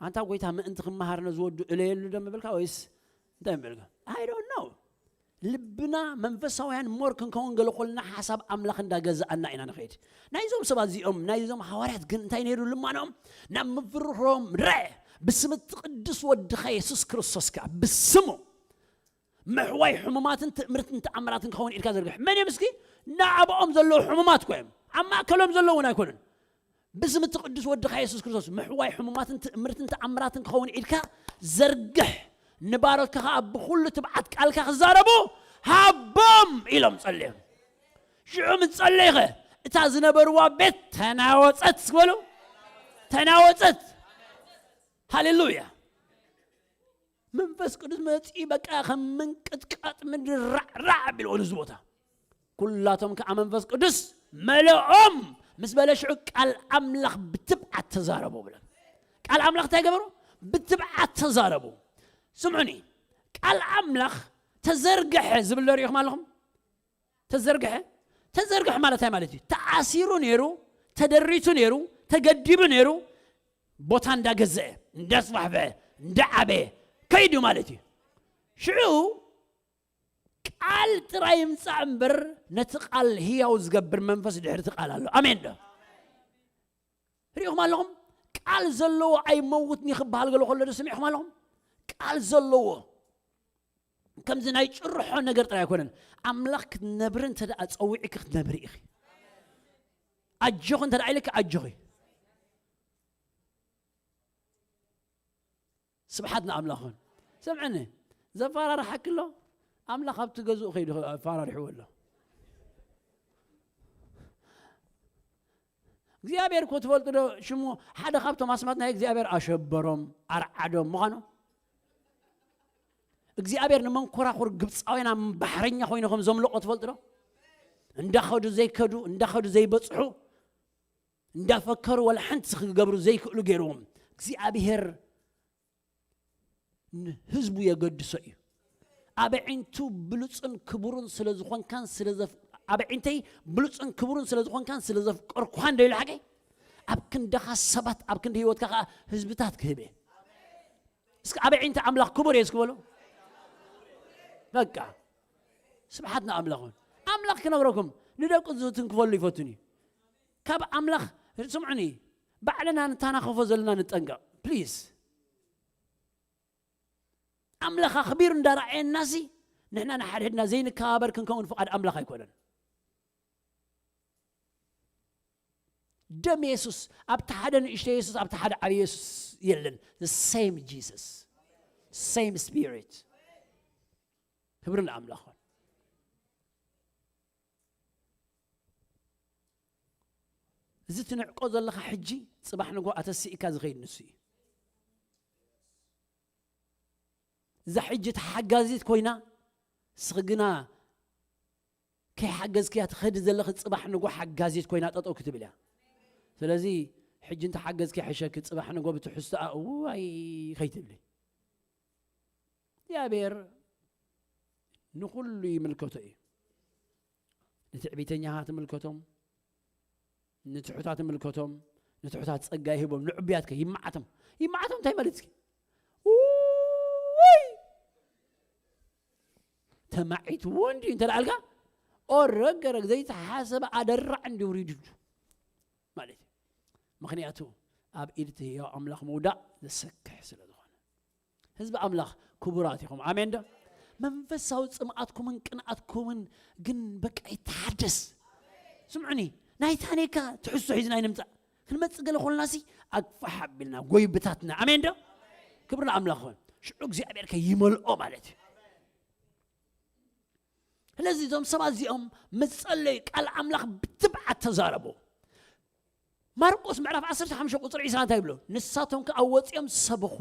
ኣንታ ጎይታ ምእንቲ ክመሃር ነዚ ወዱ እለየሉ ዶ ምብልካ ወይስ እንታይ ምብልካ? I don't know። ልብና መንፈሳውያን ሞር ክንከውን ገለ ኮልና ሓሳብ ኣምላኽ እንዳገዛኣና ኢና ንኸይድ። ናይዞም ሰባት እዚኦም ናይዞም ሃዋርያት ግን እንታይ ነይሩ ልማኖም? ናብ ምፍርሮም ረ ብስም እቲ ቅዱስ ወድኻ የሱስ ክርስቶስ ከኣ ብስሙ ምሕዋይ ሕሙማትን ትእምርትን ተኣምራትን ክኸውን ኢድካ ዘርግሕ መን እዮም እስኪ? ንኣብኦም ዘለዉ ሕሙማት እኮ እዮም። ኣብ ማእከሎም ዘለዉ እውን ኣይኮኑን። ብስም እቲ ቅዱስ ወድኻ የሱስ ክርስቶስ ምሕዋይ ሕሙማትን ትእምርትን ተኣምራትን ክኸውን ኢድካ ዘርግሕ። ንባሮትካ ኸዓ ብኹሉ ትብዓት ቃልካ ክዛረቡ ሃቦም ኢሎም ጸልዮም። ሽዑ ምስ ጸለይኸ እታ ዝነበርዋ ቤት ተናወጸት በሉ። ተናወጸት። ሃሌሉያ። መንፈስ ቅዱስ መፂኡ በቃ ከም ምንቅጥቃጥ ምድሪ ራዕራዕ ኣቢልዎ ነዚ ቦታ። ኩላቶም ከዓ መንፈስ ቅዱስ መለኦም ምስ በለ ሽዑ ቃል ኣምላኽ ብትብዓት ተዛረቡ ብለ። ቃል ኣምላኽ እንታይ ገበሩ? ብትብዓት ተዛረቡ። ስምዑኒ፣ ቃል ኣምላኽ ተዘርግሐ ዝብል ዶ ሪኢኹም ኣለኹም? ተዘርግሐ ተዘርግሐ ማለት እንታይ ማለት እዩ? ተኣሲሩ ነይሩ፣ ተደሪቱ ነይሩ፣ ተገዲቡ ነይሩ፣ ቦታ እንዳገዘአ እንዳስፋሕፈሐ እንዳዓበየ ከይዱ ማለት እዩ። ሽዑ ቃል ጥራይ ይምጻእ እምበር፣ ነቲ ቃል ህያው ዝገብር መንፈስ ድሕሪ እቲ ቃል ኣሎ። ኣሜን ዶ? ሪኢኹም ኣለኹም? ቃል ዘለዎ ኣይመውትን እዩ ክበሃል ገሎ ከሎ ዶ ሰሚዕኹም ኣለኹም? ቃል ዘለዎ ከምዚ ናይ ጭርሖ ነገር ጥራይ ኣይኮነን። ኣምላኽ ክትነብሪ እንተ ደኣ ጸዊዕኪ ክትነብሪ ኢኺ። ኣጆኺ እንተ ደኣ ኢልኪ ኣጆኺ። ስብሓት ንኣምላኽ ይኹን። ስምዕኒ፣ ዘፈራርሓኪ ኣሎ። ኣምላኽ ኣብቲ ገዝኡ ከይዱ ኣፈራሪሕዎ ኣሎ። እግዚኣብሔር እኮ ትፈልጡ ዶ? ሽሙ ሓደ ካብቶም ኣስማት ናይ እግዚኣብሔር ኣሸበሮም፣ ኣርዓዶም ምዃኑ። እግዚኣብሔር ንመንኮራኹር ግብፃውያን ኣብ ባሕረኛ ኮይኑ ከም ዘምለቆ ትፈልጡ ዶ? እንዳኸዱ ዘይከዱ፣ እንዳኸዱ ዘይበፅሑ፣ እንዳፈከሩ ወላ ሓንቲ ክገብሩ ዘይክእሉ ገይርዎም። እግዚኣብሔር ንህዝቡ የገድሶ እዩ። ኣብ ዒንቱ ብሉፅን ክቡርን ስለ ዝኾንካን ስለ ዘፍ-፣ ኣብ ዒንተይ ብሉፅን ክቡርን ስለ ዝኾንካን ስለ ዘፍቀርኩኻን ዶ ኢሉ ሓቀይ? ኣብ ክንድኻ ሰባት ኣብ ክንዲ ህይወትካ ከዓ ህዝብታት ክህብ እየ። እስኪ ኣብ ዒንተ ኣምላኽ ክቡር እየ እስኪ በሉ። በቃ ስብሓት ንኣምላኽ ይኹን። ኣምላኽ ክነግረኩም ንደቁ ዝትንክፈሉ ይፈቱን እዩ። ካብ ኣምላኽ ስምዑኒ፣ ባዕልና ንታናኸፎ ዘለና ንጠንቀቕ ፕሊዝ። ኣምላኽ ኣኽቢሩ እንዳረኣየናሲ ንሕና ንሓድሕድና ዘይንከባበር ክንከውን ፍቓድ ኣምላኽ ኣይኮነን። ደም የሱስ ኣብቲ ሓደ ንእሽቶ የሱስ ኣብቲ ሓደ ዓብዪ የሱስ የለን። The same Jesus, same Spirit። ክብሪ ንኣምላኽ ይኹን። እዚ ትንዕቆ ዘለኻ ሕጂ ጽባሕ ንጎ ኣተሲእካ ዝኸይድ ንሱ እዩ። እዛ ሕጂ ተሓጋዚት ኮይና፣ ንስኺ ግና ከይሓገዝክያ ትኸዲ ዘለኺ፣ ጽባሕ ንጎ ሓጋዚት ኮይና ጠጠው ክትብል እያ። ስለዚ ሕጂ እንተ ሓገዝኪ ይሕሸኪ፣ ጽባሕ ንጎ ብትሕዝቶኣ እዋይ ከይትብሊ። እግዚኣብሔር ንኹሉ ይምልከቶ እዩ። ንትዕቢተኛታት ይምልከቶም፣ ንትሑታት ይምልከቶም፣ ንትሑታት ጸጋ ይህቦም፣ ንዕቡያት ከ ይመዓቶም። ይመዓቶም እንታይ ማለት እስኪ? ውይ! ተማዒትዎ እንድዩ እንተ ደኣልካ፣ ኦረግ ገረግ ዘይተሓሰበ ኣደራዕ እንድዩ ውሪዱ ማለት እዩ። ምኽንያቱ ኣብ ኢድ እቲ ህያው ኣምላኽ ምውዳቕ ዘሰክሕ ስለ ዝኾነ። ህዝቢ ኣምላኽ ክቡራት ኢኹም። ኣሜን ዶ? መንፈሳዊ ጽምኣትኩምን ቅንኣትኩምን ግን በቃ ይተሓደስ። ስምዑኒ፣ ናይ ታኔካ ትሕዝቶ ሒዝና ኣይንምጻእ። ክንመጽእ ገለ ኾልናሲ ኣግፋሕ ኣቢልና ጎይብታትና። ኣሜን ዶ? ክብሪ ንኣምላኽ ይኹን። ሽዑ እግዚኣብሔር ከ ይመልኦ ማለት እዩ። ስለዚ እዞም ሰባት እዚኦም ምስ ጸለዩ ቃል ኣምላኽ ብትብዓት ተዛረቡ። ማርቆስ ምዕራፍ ዓሰርተ ሓሙሽተ ቁጽሪ ዕስራ እንታይ ይብሎ? ንሳቶም ከኣ ወጺኦም ሰበኹ።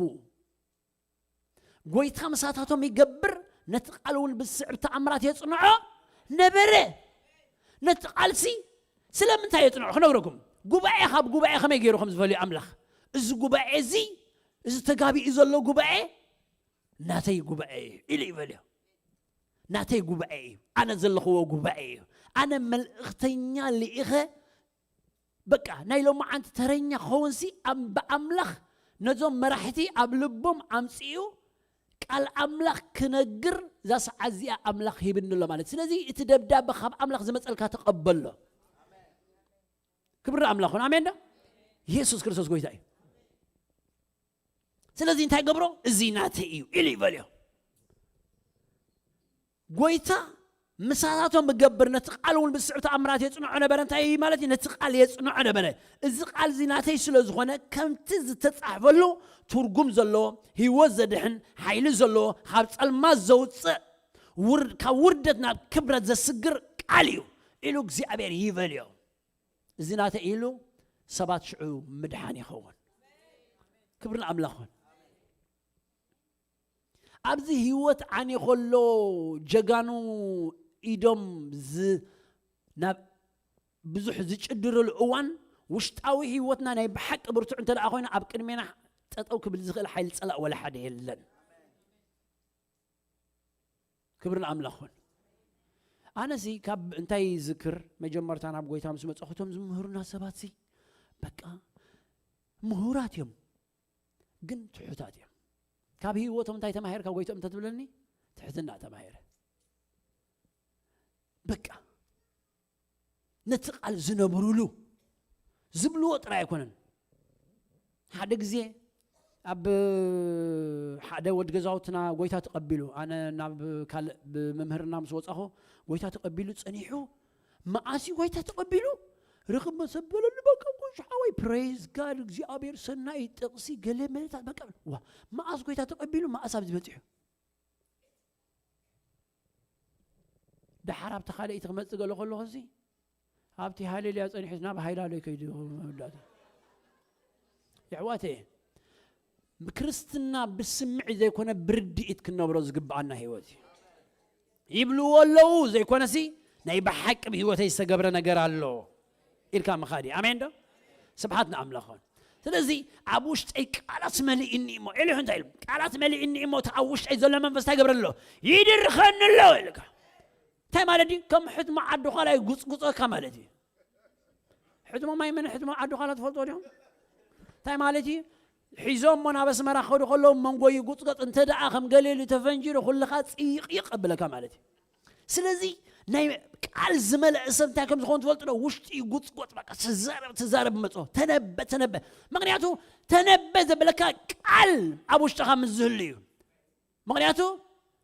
ጎይታ ምሳታቶም ይገብር፣ ነቲ ቃል እውን ብዝስዕብ ተኣምራት የጽንዖ ነበረ። ነቲ ቃልሲ ስለምንታይ የጽንዖ ክነግረኩም። ጉባኤ ካብ ጉባኤ ከመይ ገይሩ ከም ዝፈልዮ ኣምላኽ፣ እዚ ጉባኤ እዚ፣ እዚ ተጋቢኡ ዘሎ ጉባኤ ናተይ ጉባኤ እዩ ኢሉ ይበልዮ። ናተይ ጉባኤ እዩ፣ ኣነ ዘለኽዎ ጉባኤ እዩ። ኣነ መልእኽተኛ ልኢኸ በቃ ናይ ሎማዓንቲ ተረኛ ክኸውንሲ ኣም-፣ ብኣምላኽ ነዞም መራሕቲ ኣብ ልቦም ኣምጺኡ ቃል ኣምላኽ ክነግር እዛ ሰዓት እዚኣ ኣምላኽ ሂብኒ ኣሎ ማለት። ስለዚ እቲ ደብዳበ ካብ ኣምላኽ ዝመጸልካ ተቐበሎ። ክብሪ ኣምላኽ ይኹን። ኣሜን ዶ? የሱስ ክርስቶስ ጎይታ እዩ። ስለዚ እንታይ ገብሮ? እዚ ናተይ እዩ ኢሉ ይበልዮ። ጎይታ ምሳታቶም ብገብር ነቲ ቃል እውን ብስዕብ ተኣምራት የጽንዖ ነበረ። እንታይ ማለት እዩ? ነቲ ቃል የጽንዖ ነበረ። እዚ ቃል እዚ ናተይ ስለ ዝኾነ ከምቲ ዝተጻሕፈሉ ትርጉም ዘለዎ፣ ህይወት ዘድሕን፣ ሓይሊ ዘለዎ፣ ካብ ጸልማት ዘውጽእ፣ ውር-፣ ካብ ውርደት ናብ ክብረት ዘስግር ቃል እዩ ኢሉ እግዚኣብሔር ይበልዮ። እዚ ናተይ ኢሉ ሰባት ሽዑ ምድሓን ይኸውን። ክብሪ ንኣምላኽ ይኹን። ኣብዚ ህይወት ዓንዩ ከሎ ጀጋኑ ኢዶም ዝ-፣ ናብ ብዙሕ ዝጭድርሉ እዋን ውሽጣዊ ህይወትና ናይ ብሓቂ ብርቱዕ እንተ ደኣ ኮይኑ ኣብ ቅድሜና ጠጠው ክብል ዝኽእል ሓይሊ ጸላእ ወላ ሓደ የለን። ክብሪ ንኣምላኽ ይኹን። ኣነሲ ካብ እንታይ ዝክር መጀመርታ ናብ ጎይታ ምስ መጻኹ እቶም ዝምህሩና ሰባትሲ በቃ ምሁራት እዮም፣ ግን ትሑታት እዮም። ካብ ህይወቶም እንታይ ተማሂርካ ጎይቶም እንተትብለኒ፣ ትሕትና ተማሂረ። በቃ ነቲ ቃል ዝነብሩሉ ዝብልዎ ጥራይ ኣይኮነን። ሓደ ግዜ ኣብ ሓደ ወዲ ገዛውትና ጎይታ ተቐቢሉ፣ ኣነ ናብ ካልእ ብመምህርና ምስ ወጻኹ፣ ጎይታ ተቐቢሉ ጸኒሑ፣ መዓስ እዩ ጎይታ ተቐቢሉ? ርኽብ መሰበለሉ፣ በቃ፣ ጎሽ ሓወይ፣ praise God፣ እግዚኣብሔር ሰናይ፣ ጥቕሲ፣ ገለ መለታት፣ በቃ፣ ዋ፣ መዓስ ጎይታ ተቐቢሉ፣ መዓስ ኣብዚ በጺሑ? ደሓር ኣብቲ ካልኣይቲ ክመጽእ ገለ ከለኹ፣ እዚ ኣብቲ ሃሌሉያ ጸኒሑ ናብ ሃይላሉይ ከይዱ መወዳእታ። የሕዋተየ፣ ክርስትና ብስምዒት ዘይኮነ ብርድኢት ክንነብሮ ዝግብኣና ህይወት እዩ። ይብልዎ ኣለዉ ዘይኮነሲ፣ ናይ ብሓቂ ብህይወተይ ዝተገብረ ነገር ኣሎ ኢልካ ምኻድ እዩ። ኣሜን ዶ? ስብሓት ንኣምላኽ ይኹን። ስለዚ ኣብ ውሽጠይ ቃላት መሊእኒ እሞ፣ ኤልሁ እንታይ ኢሉ? ቃላት መሊእኒ እሞ፣ እቲ ኣብ ውሽጠይ ዘሎ መንፈስ እንታይ ይገብረኒ ኣሎ? ይድርኸኒ ኣሎ ኢልካ። እንታይ ማለት እዩ? ከም ሕትሞ ዓዲ ዃላ ይጉጽጉጸካ ማለት እዩ። ሕትሞ ማይ ምን ሕትሞ ዓዲ ዃላ ትፈልጦ ዲኹም? እንታይ ማለት እዩ? ሒዞሞ ናብ ኣስመራ ክኸዱ ከለዉ መንጎ ይጉጽገጥ፣ እንተ ደኣ ከም ገለ ኢሉ ተፈንጂሩ ኩልኻ ጽይቕይቕ ኣብለካ ማለት እዩ። ስለዚ ናይ ቃል ዝመልአ ሰብ እንታይ ከም ዝኾን ትፈልጡ ዶ? ውሽጡ ይጉጽጎጥ፣ በቃ ትዛረብ ትዛረብ መጾ፣ ተነበ ተነበ። ምኽንያቱ ተነበ ዘብለካ ቃል ኣብ ውሽጥኻ ምስ ዝህሉ እዩ። ምኽንያቱ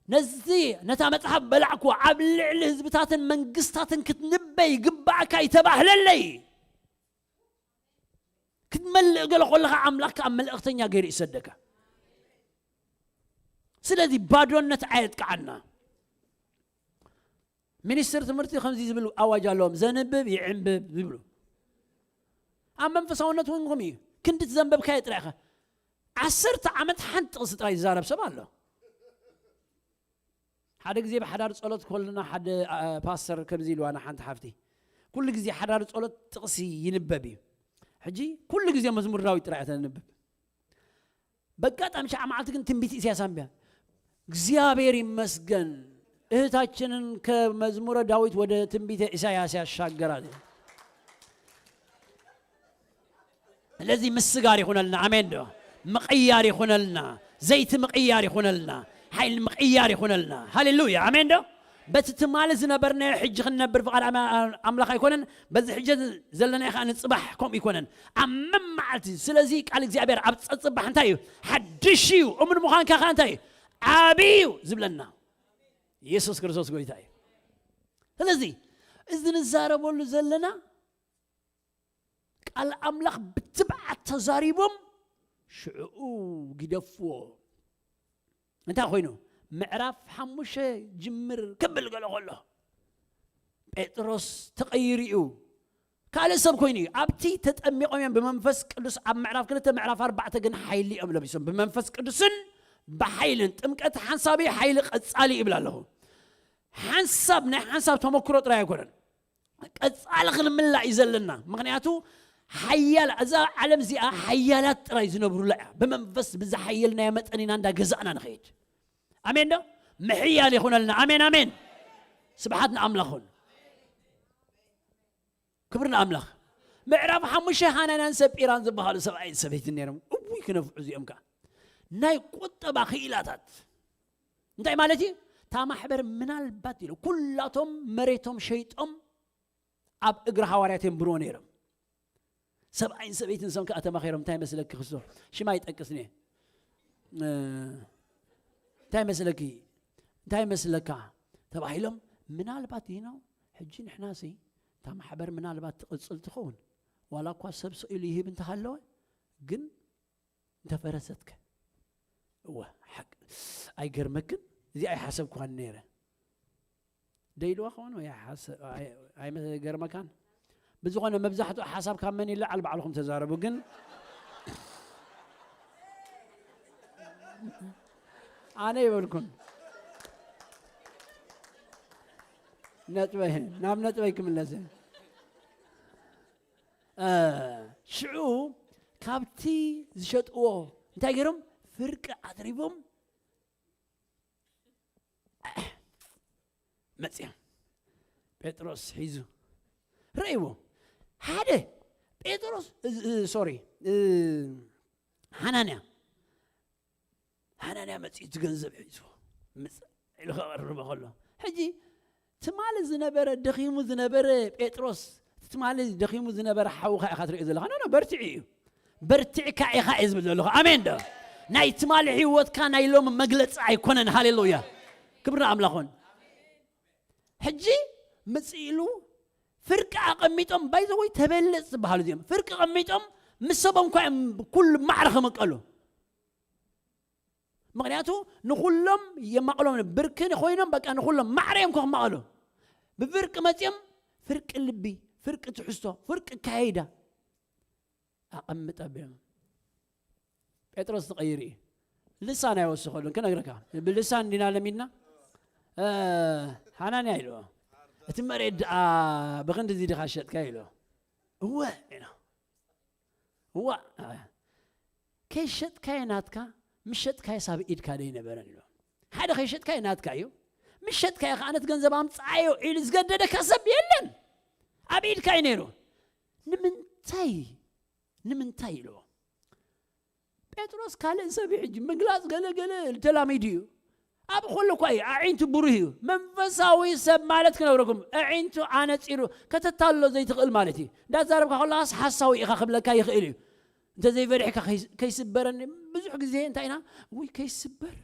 ነዚ ነታ መጽሓፍ በላዕኩ፣ ኣብ ልዕሊ ህዝብታትን መንግስታትን ክትንበይ ይግባእካ ይተባህለለይ። ክትመልእ ገለ ከለኻ ኣምላኽ ከኣ መልእኽተኛ ገይሩ ይሰደካ። ስለዚ ባዶነት ኣየጥቅዓና። ሚኒስትር ትምህርቲ ከምዚ ዝብል ኣዋጅ ኣለዎም፣ ዘንብብ ይዕንብብ ዝብሉ። ኣብ መንፈሳውነት እውን ከምኡ እዩ። ክንዲ እቲ ዘንበብካዮ ጥራይ ኢኻ። ዓሰርተ ዓመት ሓንቲ ጥቕሲ ጥራይ ዝዛረብ ሰብ ኣሎ። ሓደ ግዜ ብሓዳር ጸሎት ከለና ሓደ፣ አ፣ ፓስተር ከምዚ ኢልዋ ንሓንቲ ሓፍቲ፣ "ኩሉ ግዜ ሓዳር ጸሎት ጥቕሲ ይንበብ እዩ። ሕጂ ኩሉ ግዜ መዝሙር ዳዊት ጥራይ እያ ተንብብ። በጋጣሚ ሸዓ መዓልቲ ግን ትንቢት ኢሳያስ ኣንብያ። እግዚኣብሔር ይመስገን፣ እህታችንን ከመዝሙረ ዳዊት ወደ ትንቢተ ኢሳያስ ያሻገራል." ስለዚ ምስጋር ይኹነልና። ኣሜን ዶ? ምቕያር ይኹነልና። ዘይቲ ምቕያር ይኹነልና። ሓይሊ ምቕያር ይኹነልና። ሃሌሉያ። ኣሜን ዶ? በቲ ትማሊ ዝነበርናዮ ሕጂ ክንነብር ፍቓድ ኣማ-፣ ኣምላኽ ኣይኮነን። በዚ ሕጂ ዘለናዮ ኸኣ ንጽባሕ ከምኡ ኣይኮነን። ኣብ መመዓልቲ። ስለዚ ቃል እግዚኣብሔር ኣብ ጸጽባሕ እንታይ እዩ? ሓድሽ እዩ። እሙን ምዃንካ ኸኣ እንታይ እዩ? ዓቢ እዩ ዝብለና። ኢየሱስ ክርስቶስ ጎይታ እዩ። ስለዚ እዚ ንዛረበሉ ዘለና ቃል ኣምላኽ ብትብዓት ተዛሪቦም ሽዕኡ ግደፍዎ። እንታይ ኮይኑ? ምዕራፍ ሓሙሽተ ጅምር ክብል ገለ ከሎ ጴጥሮስ ተቐይሩ እዩ። ካልእ ሰብ ኮይኑ እዩ። ኣብቲ ተጠሚቖም እዮም ብመንፈስ ቅዱስ ኣብ ምዕራፍ ክልተ ምዕራፍ ኣርባዕተ ግን ሓይሊ እዮም ለቢሶም። ብመንፈስ ቅዱስን ብሓይልን። ጥምቀት ሓንሳብ እዩ፣ ሓይሊ ቀጻሊ ይብል ኣለኹ። ሓንሳብ ናይ ሓንሳብ ተመክሮ ጥራይ ኣይኮነን። ቀጻሊ ክንምላእ እዩ ዘለና። ምኽንያቱ ሓያል፣ እዛ ዓለም እዚኣ ሓያላት ጥራይ ዝነብሩላ እያ። ብመንፈስ ብዝሓየልናዮ መጠን ኢና እንዳገዛእና ንኸይድ። ኣሜን ዶ? ምሕያል ይኹነልና። ኣሜን፣ ኣሜን። ስብሓት ንኣምላኽ ይኹን። ክብሪ ንኣምላኽ። ምዕራፍ ሓሙሽተ ሃናንያን ሰጲራን ዝበሃሉ ሰብኣይን ሰበይትን ነይሮም። እውይ ክነፍዑ እዚኦም ከኣ። ናይ ቁጠባ ክኢላታት። እንታይ ማለት እዩ? እታ ማሕበር ምናልባት ኢሉ ኩላቶም መሬቶም ሸይጦም ኣብ እግሪ ሃዋርያት የንብርዎ ነይሮም። ሰብኣይን ሰበይትን ሰም ከኣ ተማኺሮም፣ "እንታይ መስለኪ ክስቶ?" ሽማ ይጠቅስኒ እየ። እ፣ "እንታይ መስለኪ? እንታይ መስለካ?" ተባሂሎም፣ ምናልባት ይነው ሕጂ ንሕናሲ እታ ማሕበር ምናልባት ትቕጽል ትኸውን። ዋላ እኳ ሰብ ስኢሉ ይህብ እንተሃለወ፣ ግን እንተፈረሰትከ? እወ፣ ሓቂ። ኣይገርመክን? እዚ ኣይሓሰብኩዋን ነይረ። ደይልዋ ኸውን ወይ ሓሰ-፣ ኣይ-፣ ኣይገርመካን? ብዝኾነ፣ መብዛሕትኡ ሓሳብ ካብ መን ይለዓል? ባዕልኹም ተዛረቡ። ግን ኣነ ይበልኩን። ነጥበይ፣ ናብ ነጥበይ ክምለስ። እ፣ ሽዑ ካብቲ ዝሸጥዎ እንታይ ገይሮም? ፍርቂ ኣትሪቦም መጽዮም። ጴጥሮስ ሒዙ ረእይዎ። ሓደ ጴጥሮስ፣ እ፣ እ፣ ሶሪ፣ እ፣ ሓናንያ፣ ሓናንያ መጺኡ እቲ ገንዘብ ሒዝዎ። ምጽ-፣ ኢሉ ከቕርቦ ከሎ፣ ሕጂ ትማሊ ዝነበረ፣ ደኺሙ ዝነበረ ጴጥሮስ፣ ትማሊ ደኺሙ ዝነበረ ሓውኻ ኢኻ ትሪኦ ዘለኻ። ኖ፣ ኖ፣ በርትዒ እዩ። በርቲዕካ ኢኻ እየ ዝብል ዘለኹ። ኣሜን ዶ? ናይ ትማሊ ህይወትካ ናይ ሎሚ መግለጺ ኣይኮነን። ሃሌሉያ። ክብሪ ንኣምላኽ ይኹን። ሕጂ ምጽእ ኢሉ ፍርቂ ኣቐሚጦም፣ ባይ ዘ ወይ ተበለጽ ዝበሃሉ እዚኦም። ፍርቂ ኣቐሚጦም ምስ ሰቦም እኳ እዮም ኩሉ ማዕረ ክምቀሉ። ምኽንያቱ ንኹሎም የማቕሎም፣ ብርኪ ኮይኖም፣ በቃ ንኹሎም ማዕረ እዮም ክማቐሉ። ብፍርቂ መጺኦም ፍርቂ ልቢ፣ ፍርቂ ትሕዝቶ፣ ፍርቂ ኣካይዳ ኣቐምጥ ኣቢሎም። ጴጥሮስ ትቐይር እዩ። ልሳን ኣይወስኸሉን ክነግረካ። ብልሳን እንዲና ለሚድና፣ እ፣ ሓናንያ ኢልዎ። እቲ መሬት ደኣ ብኽንድዚ ዲኻ ሸጥካ ኢልዎ። እወ፣ ኢሉ። እዋ፣ ከይሸጥካዮ ናትካ፣ ምስ ሸጥካዮስ ኣብ ኢድካ ዶ ኣይነበረን ኢልዎ። ሓደ ከይሸጥካዮ ናትካ እዩ። ምስ ሸጥካዮ ከኣ ነቲ ገንዘብ ኣምጽኣዮ ኢሉ ዝገደደካ ሰብ የለን። ኣብ ኢድካ እዩ ነይሩ። ንምንታይ? ንምንታይ ኢልዎ። ጴጥሮስ ካልእ ሰብ እዩ ሕጂ ምግላጽ ገለ ገለ ተላሚዱ እዩ። ኣብ ኩሉ እኳ እዩ፣ ኣዒንቱ ብሩህ እዩ። መንፈሳዊ ሰብ ማለት ክነግረኩም፣ ኣዒንቱ ኣነጺሩ ከተታሎ ዘይትኽእል ማለት እዩ። እንዳዛረብካ ከለኻስ ሓሳዊ ኢኻ ክብለካ ይኽእል እዩ። እንተ ዘይፈሪሕካ ከይስ-፣ ከይስበረኒ ብዙሕ ግዜ እንታይ ኢና፣ ውይ ከይስበር፣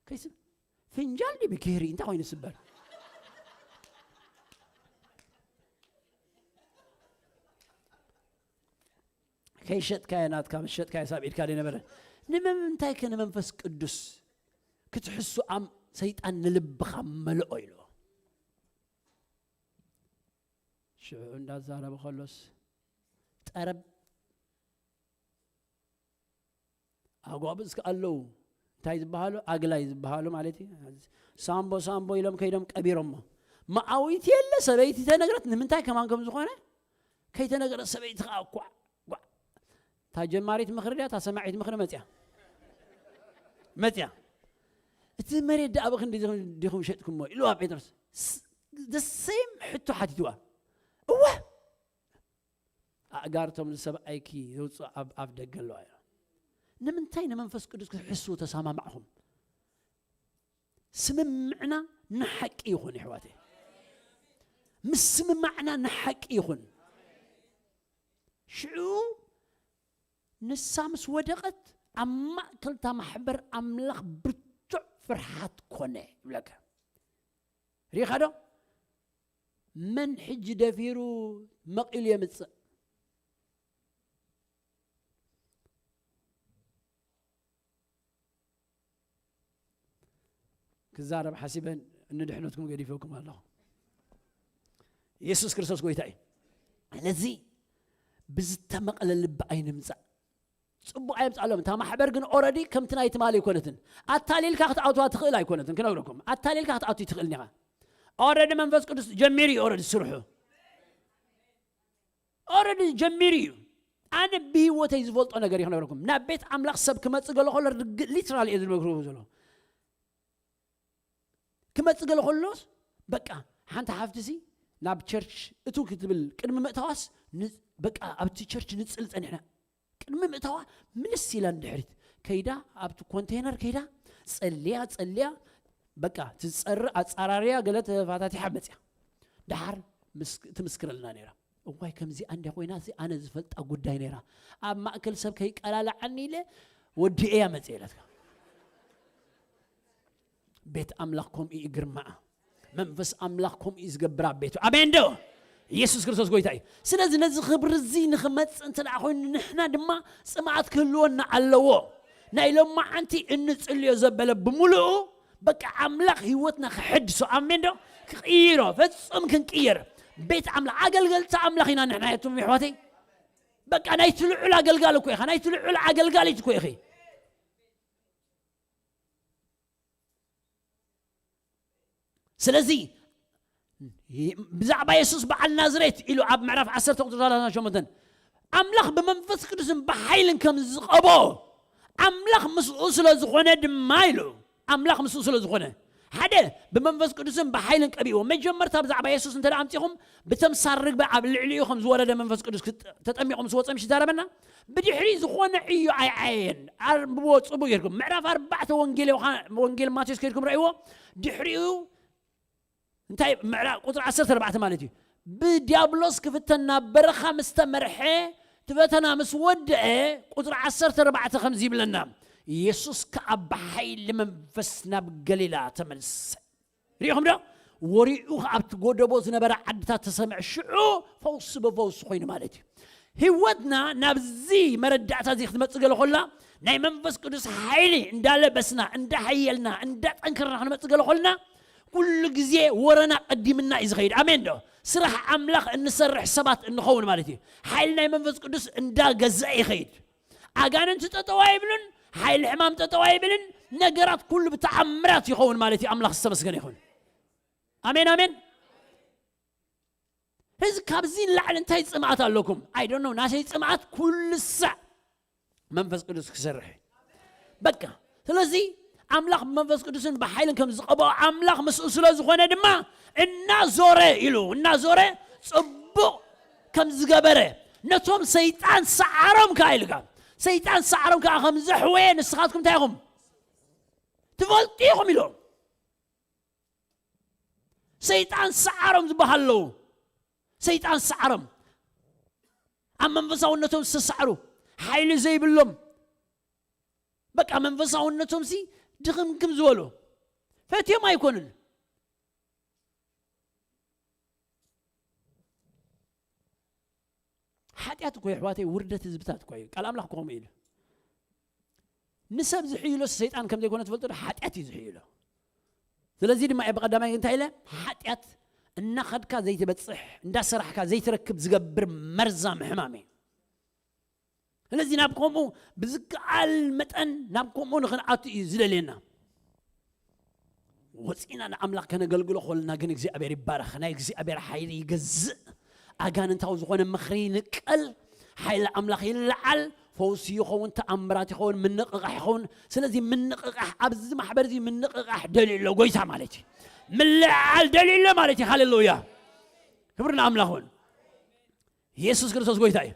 ከይስበር፣ ፍንጃል ድዩ ብኬሪ እንታይ ኮይኑ ይስበር? ከይሸጥካዮ ናትካ፣ ምስ ሸጥካዮ ሳብ ኢድካ ዘይነበረ። ንምንታይ ከ ንመንፈስ ቅዱስ ክትሕሱ ኣም-፣ ሰይጣን ንልብኻ መልኦ ኢልዎ። ሽዑ እንዳዛረበ ከሎስ ጠረብ ኣጓብዝ ከ ኣለዉ። እንታይ ዝበሃሉ? ኣግላይ ዝበሃሉ ማለት እዩ። ሳምቦ ሳምቦ ኢሎም ከይዶም ቀቢሮሞ። መኣዊት የለ፣ ሰበይቲ ተነግረት፣ ንምንታይ ከማን ከም ዝኾነ ከይተነገረ ሰበይቲ ኸዓ ኳዕ፣ ኳዕ። እታ ጀማሪት ምኽሪ ድያ፣ እታ ሰማዒት ምኽሪ መጽያ። መጽያ። "እቲ መሬት ደኣ ብኽንዲ ዲኹም ሸጥኩሞ?" ኢልዋ ጴጥሮስ። ስ-፣ the same ሕቶ ሓቲትዋ። "እወ፣ ኣእጋርቶም ንሰብኣይኪ ዘውፅእ ኣብ ኣፍ ደገ ኣለዋ" ኢሉ። ንምንታይ ንመንፈስ ቅዱስ ክትሕስዉ ተሰማማዕኹም? ስምምዕና ንሓቂ ይኹን፣ የሕዋተይ። ምስምማዕና ንሓቂ ይኹን። ሽዑ ንሳ ምስ ወደቐት፣ ኣብ ማእከል እታ ማሕበር ኣምላኽ ብርቱዕ ፍርሃት ኮነ ይብለካ። ሪኢኻ ዶ? መን ሕጂ ደፊሩ መቒሉ የምጽእ? ክዛረብ ሓሲበ ንድሕነትኩም ገዲፈኩም ኣለኹ። የሱስ ክርስቶስ ጎይታ እዩ። ስለዚ ብዝተመቐለ ልቢ ኣይንምጻእ። ጽቡቕ ኣየምጻሎም። እታ ማሕበር ግን ኦረዲ ከምቲ ናይ ትማሊ ኣይኮነትን። ኣታሊልካ ክትኣትዋ ትኽእል ኣይኮነትን። ክነግረኩም፣ ኣታሊልካ ክትኣቱ ትኽእል ኒኻ። ኦረዲ መንፈስ ቅዱስ ጀሚሩ እዩ ኦረዲ ስርሑ። ኦረዲ ጀሚሩ እዩ። ኣነ ብህይወተይ ዝፈልጦ ነገር እዩ ክነግረኩም። ናብ ቤት ኣምላኽ ሰብ ክመጽእ ገሎ ከሎ ርግ-፣ ሊትራሊ እየ ዝነግርዎ ዘሎ። ክመጽእ ገሎ ከሎስ በቃ ሓንቲ ሓፍትሲ ናብ ቸርች እቱ ክትብል ቅድሚ ምእታዋስ ን-፣ በቃ ኣብቲ ቸርች ንጽሊ ጸኒሕና። ቅድሚ ምእታዋ ምልስ ኢላ ንድሕሪት ከይዳ ኣብቲ ኮንቴነር ከይዳ ጸልያ ጸልያ በቃ ትጸሪ ኣጻራርያ ገለ ተፋታቲሓ መጽያ። ደሓር ምስ-፣ ትምስክረልና ነይራ። እዋይ ከምዚኣ እንድያ ኮይና እዚ ኣነ ዝፈልጣ ጉዳይ ነይራ። ኣብ ማእከል ሰብ ከይቀላልዓኒ ኢለ ወዲኤያ መጽየ ኢላትካ። ቤት ኣምላኽ ከምኡ እዩ ግርማኣ። መንፈስ ኣምላኽ ከምኡ እዩ ዝገብር ኣብ ቤቱ። ኣሜን ዶ? ኢየሱስ ክርስቶስ ጎይታ እዩ። ስለዚ ነዚ ክብሪ እዚ ንኽመጽእ እንተ ደኣ ኮይኑ ንሕና ድማ ጽምኣት ክህልወና ኣለዎ። ናይ ሎማዓንቲ እንጽልዮ ዘበለ ብምሉኡ በቃ ኣምላኽ ህይወትና ክሕድሶ። ኣሜን ዶ? ክቕይሮ፣ ፍጹም ክንቅየር። ቤት ኣምላኽ፣ ኣገልገልቲ ኣምላኽ ኢና ንሕና የቱም የሕዋተይ። በቃ ናይቲ ልዑል ኣገልጋሊ እኮ ኢኻ፣ ናይቲ ልዑል ኣገልጋሊት እኮ ኢኺ። ስለዚ ብዛዕባ የሱስ በዓል ናዝሬት ኢሉ ኣብ ምዕራፍ ዓሰርተ ቁጽሪ ሰላሳን ሸሞንተን ኣምላኽ ብመንፈስ ቅዱስን ብሓይልን ከም ዝቐቦ ኣምላኽ ምስኡ ስለ ዝኾነ ድማ ኢሉ ኣምላኽ ምስኡ ስለ ዝኾነ ሓደ፣ ብመንፈስ ቅዱስን ብሓይልን ቀቢእዎ። መጀመርታ ብዛዕባ የሱስ እንተ ኣምፂኹም፣ ብተምሳር ርግቢ ኣብ ልዕሊኡ ከም ዝወረደ መንፈስ ቅዱስ ክጥ- ተጠሚቑ ምስ ወፀ ምሽ ይዛረበና። ብድሕሪ ዝኾነ ዕዮ ኣይዓየን። ኣንብብዎ፣ ፅቡቅ ጌርኩም። ምዕራፍ ኣርባዕተ ወንጌል ዮሃ- ወንጌል ማቴዎስ ከይድኩም ረእይዎ። ድሕሪኡ እንታይ ምዕራፍ ቁፅሪ ዓሰርተ ኣርባዕተ ማለት እዩ። ብዲያብሎስ ክፍተን ናብ በረኻ ምስ ተመርሐ፣ እቲ ፈተና ምስ ወደአ፣ ቁፅሪ ዓሰርተ ኣርባዕተ ከምዚ ይብለና፣ የሱስ ከኣ ብሓይሊ መንፈስ ናብ ገሊላ ተመልሰ። ሪኢኹም ዶ? ወሪኡ ኣብቲ ጎደቦ ዝነበረ ዓድታት ተሰምዐ። ሽዑ ፈውሲ ብፈውሲ ኮይኑ ማለት እዩ። ህይወትና ናብዚ መረዳእታ እዚ ክትመጽእ ገለ ኮላ፣ ናይ መንፈስ ቅዱስ ሓይሊ እንዳለበስና፣ እንዳሓየልና፣ እንዳጠንከርና ክንመጽእ ገለ ኮልና፣ ኩሉ ግዜ ወረና ቀዲምና እዩ ዝኸይድ። ኣሜን ዶ? ስራሕ ኣምላኽ እንሰርሕ ሰባት እንኸውን ማለት እዩ። ሓይሊ ናይ መንፈስ ቅዱስ እንዳገዘአ ይኸይድ። ኣጋንንቲ ጠጠው ኣይብሉን፣ ሓይሊ ሕማም ጠጠው ኣይብልን። ነገራት ኩሉ ብተኣምራት ይኸውን ማለት እዩ። ኣምላኽ ዝተመስገነ ይኹን። ኣሜን፣ ኣሜን። ህዚ ካብዚ ንላዕሊ እንታይ ጽምኣት ኣለኩም? I don't know። ናተይ ጽምኣት ኩሉ ሳዕ መንፈስ ቅዱስ ክሰርሕ እዩ። በቃ። ስለዚ ኣምላኽ ብመንፈስ ቅዱስን ብሓይልን ከም ዝቐብኦ ኣምላኽ ምስኡ ስለ ዝኾነ ድማ እናዞረ ኢሉ፣ እናዞረ ጽቡቕ ከም ዝገበረ፣ ነቶም ሰይጣን ሰዓሮም ከኣ ኢልካ፣ ሰይጣን ሰዓሮም ከኣ ከም ዘሕወየ ንስኻትኩም እንታይ ኢኹም? ትፈልጡ ኢኹም ኢሎም። ሰይጣን ሰዓሮም ዝበሃል ኣለዉ። ሰይጣን ሰዓሮም። ኣብ መንፈሳውነቶም ዝተሰዓሩ፣ ሓይሊ ዘይብሎም፣ በቃ መንፈሳውነቶም ሲ ድኽምክም ዝበሉ፣ ፈትዮም ኣይኮኑን። ሓጢኣት እኮ የሕዋተይ፣ ውርደት ህዝብታት እኮ እዩ። ቃል ኣምላኽ እኮ ከምኡ ኢሉ። ንሰብ ዝሕይሎ ሰይጣን ከም ዘይኮነ ትፈልጡ ዶ? ሓጢኣት እዩ ዝሕይሎ። ስለዚ ድማ እየ ብቐዳማይ እንታይ ኢለ? ሓጢኣት እናኸድካ ዘይትበጽሕ፣ እንዳሰራሕካ ዘይትረክብ ዝገብር መርዛም ሕማም እዩ። ስለዚ ናብ ከምኡ ብዝከኣል መጠን ናብ ከምኡ ንኽንኣቱ እዩ ዝደልየና። ወፂና ንኣምላኽ ከነገልግሎ ከለና ግን እግዚኣብሔር ይባረኽ። ናይ እግዚኣብሔር ሓይሊ ይገዝእ። ኣጋንንታዊ ዝኾነ ምኽሪ ይንቀል። ሓይሊ ኣምላኽ ይለዓል። ፈውሲ ይኸውን፣ ተኣምራት ይኸውን፣ ምንቕቓሕ ይኸውን። ስለዚ ምንቕቓሕ፣ ኣብዚ ማሕበር እዚ ምንቕቓሕ ደልዩ ኣሎ ጎይታ ማለት እዩ። ምልዕዓል ደልዩ ኣሎ ማለት እዩ። ሃሌሉያ። ክብሪ ንኣምላኽ ይኹን። የሱስ ክርስቶስ ጎይታ እዩ።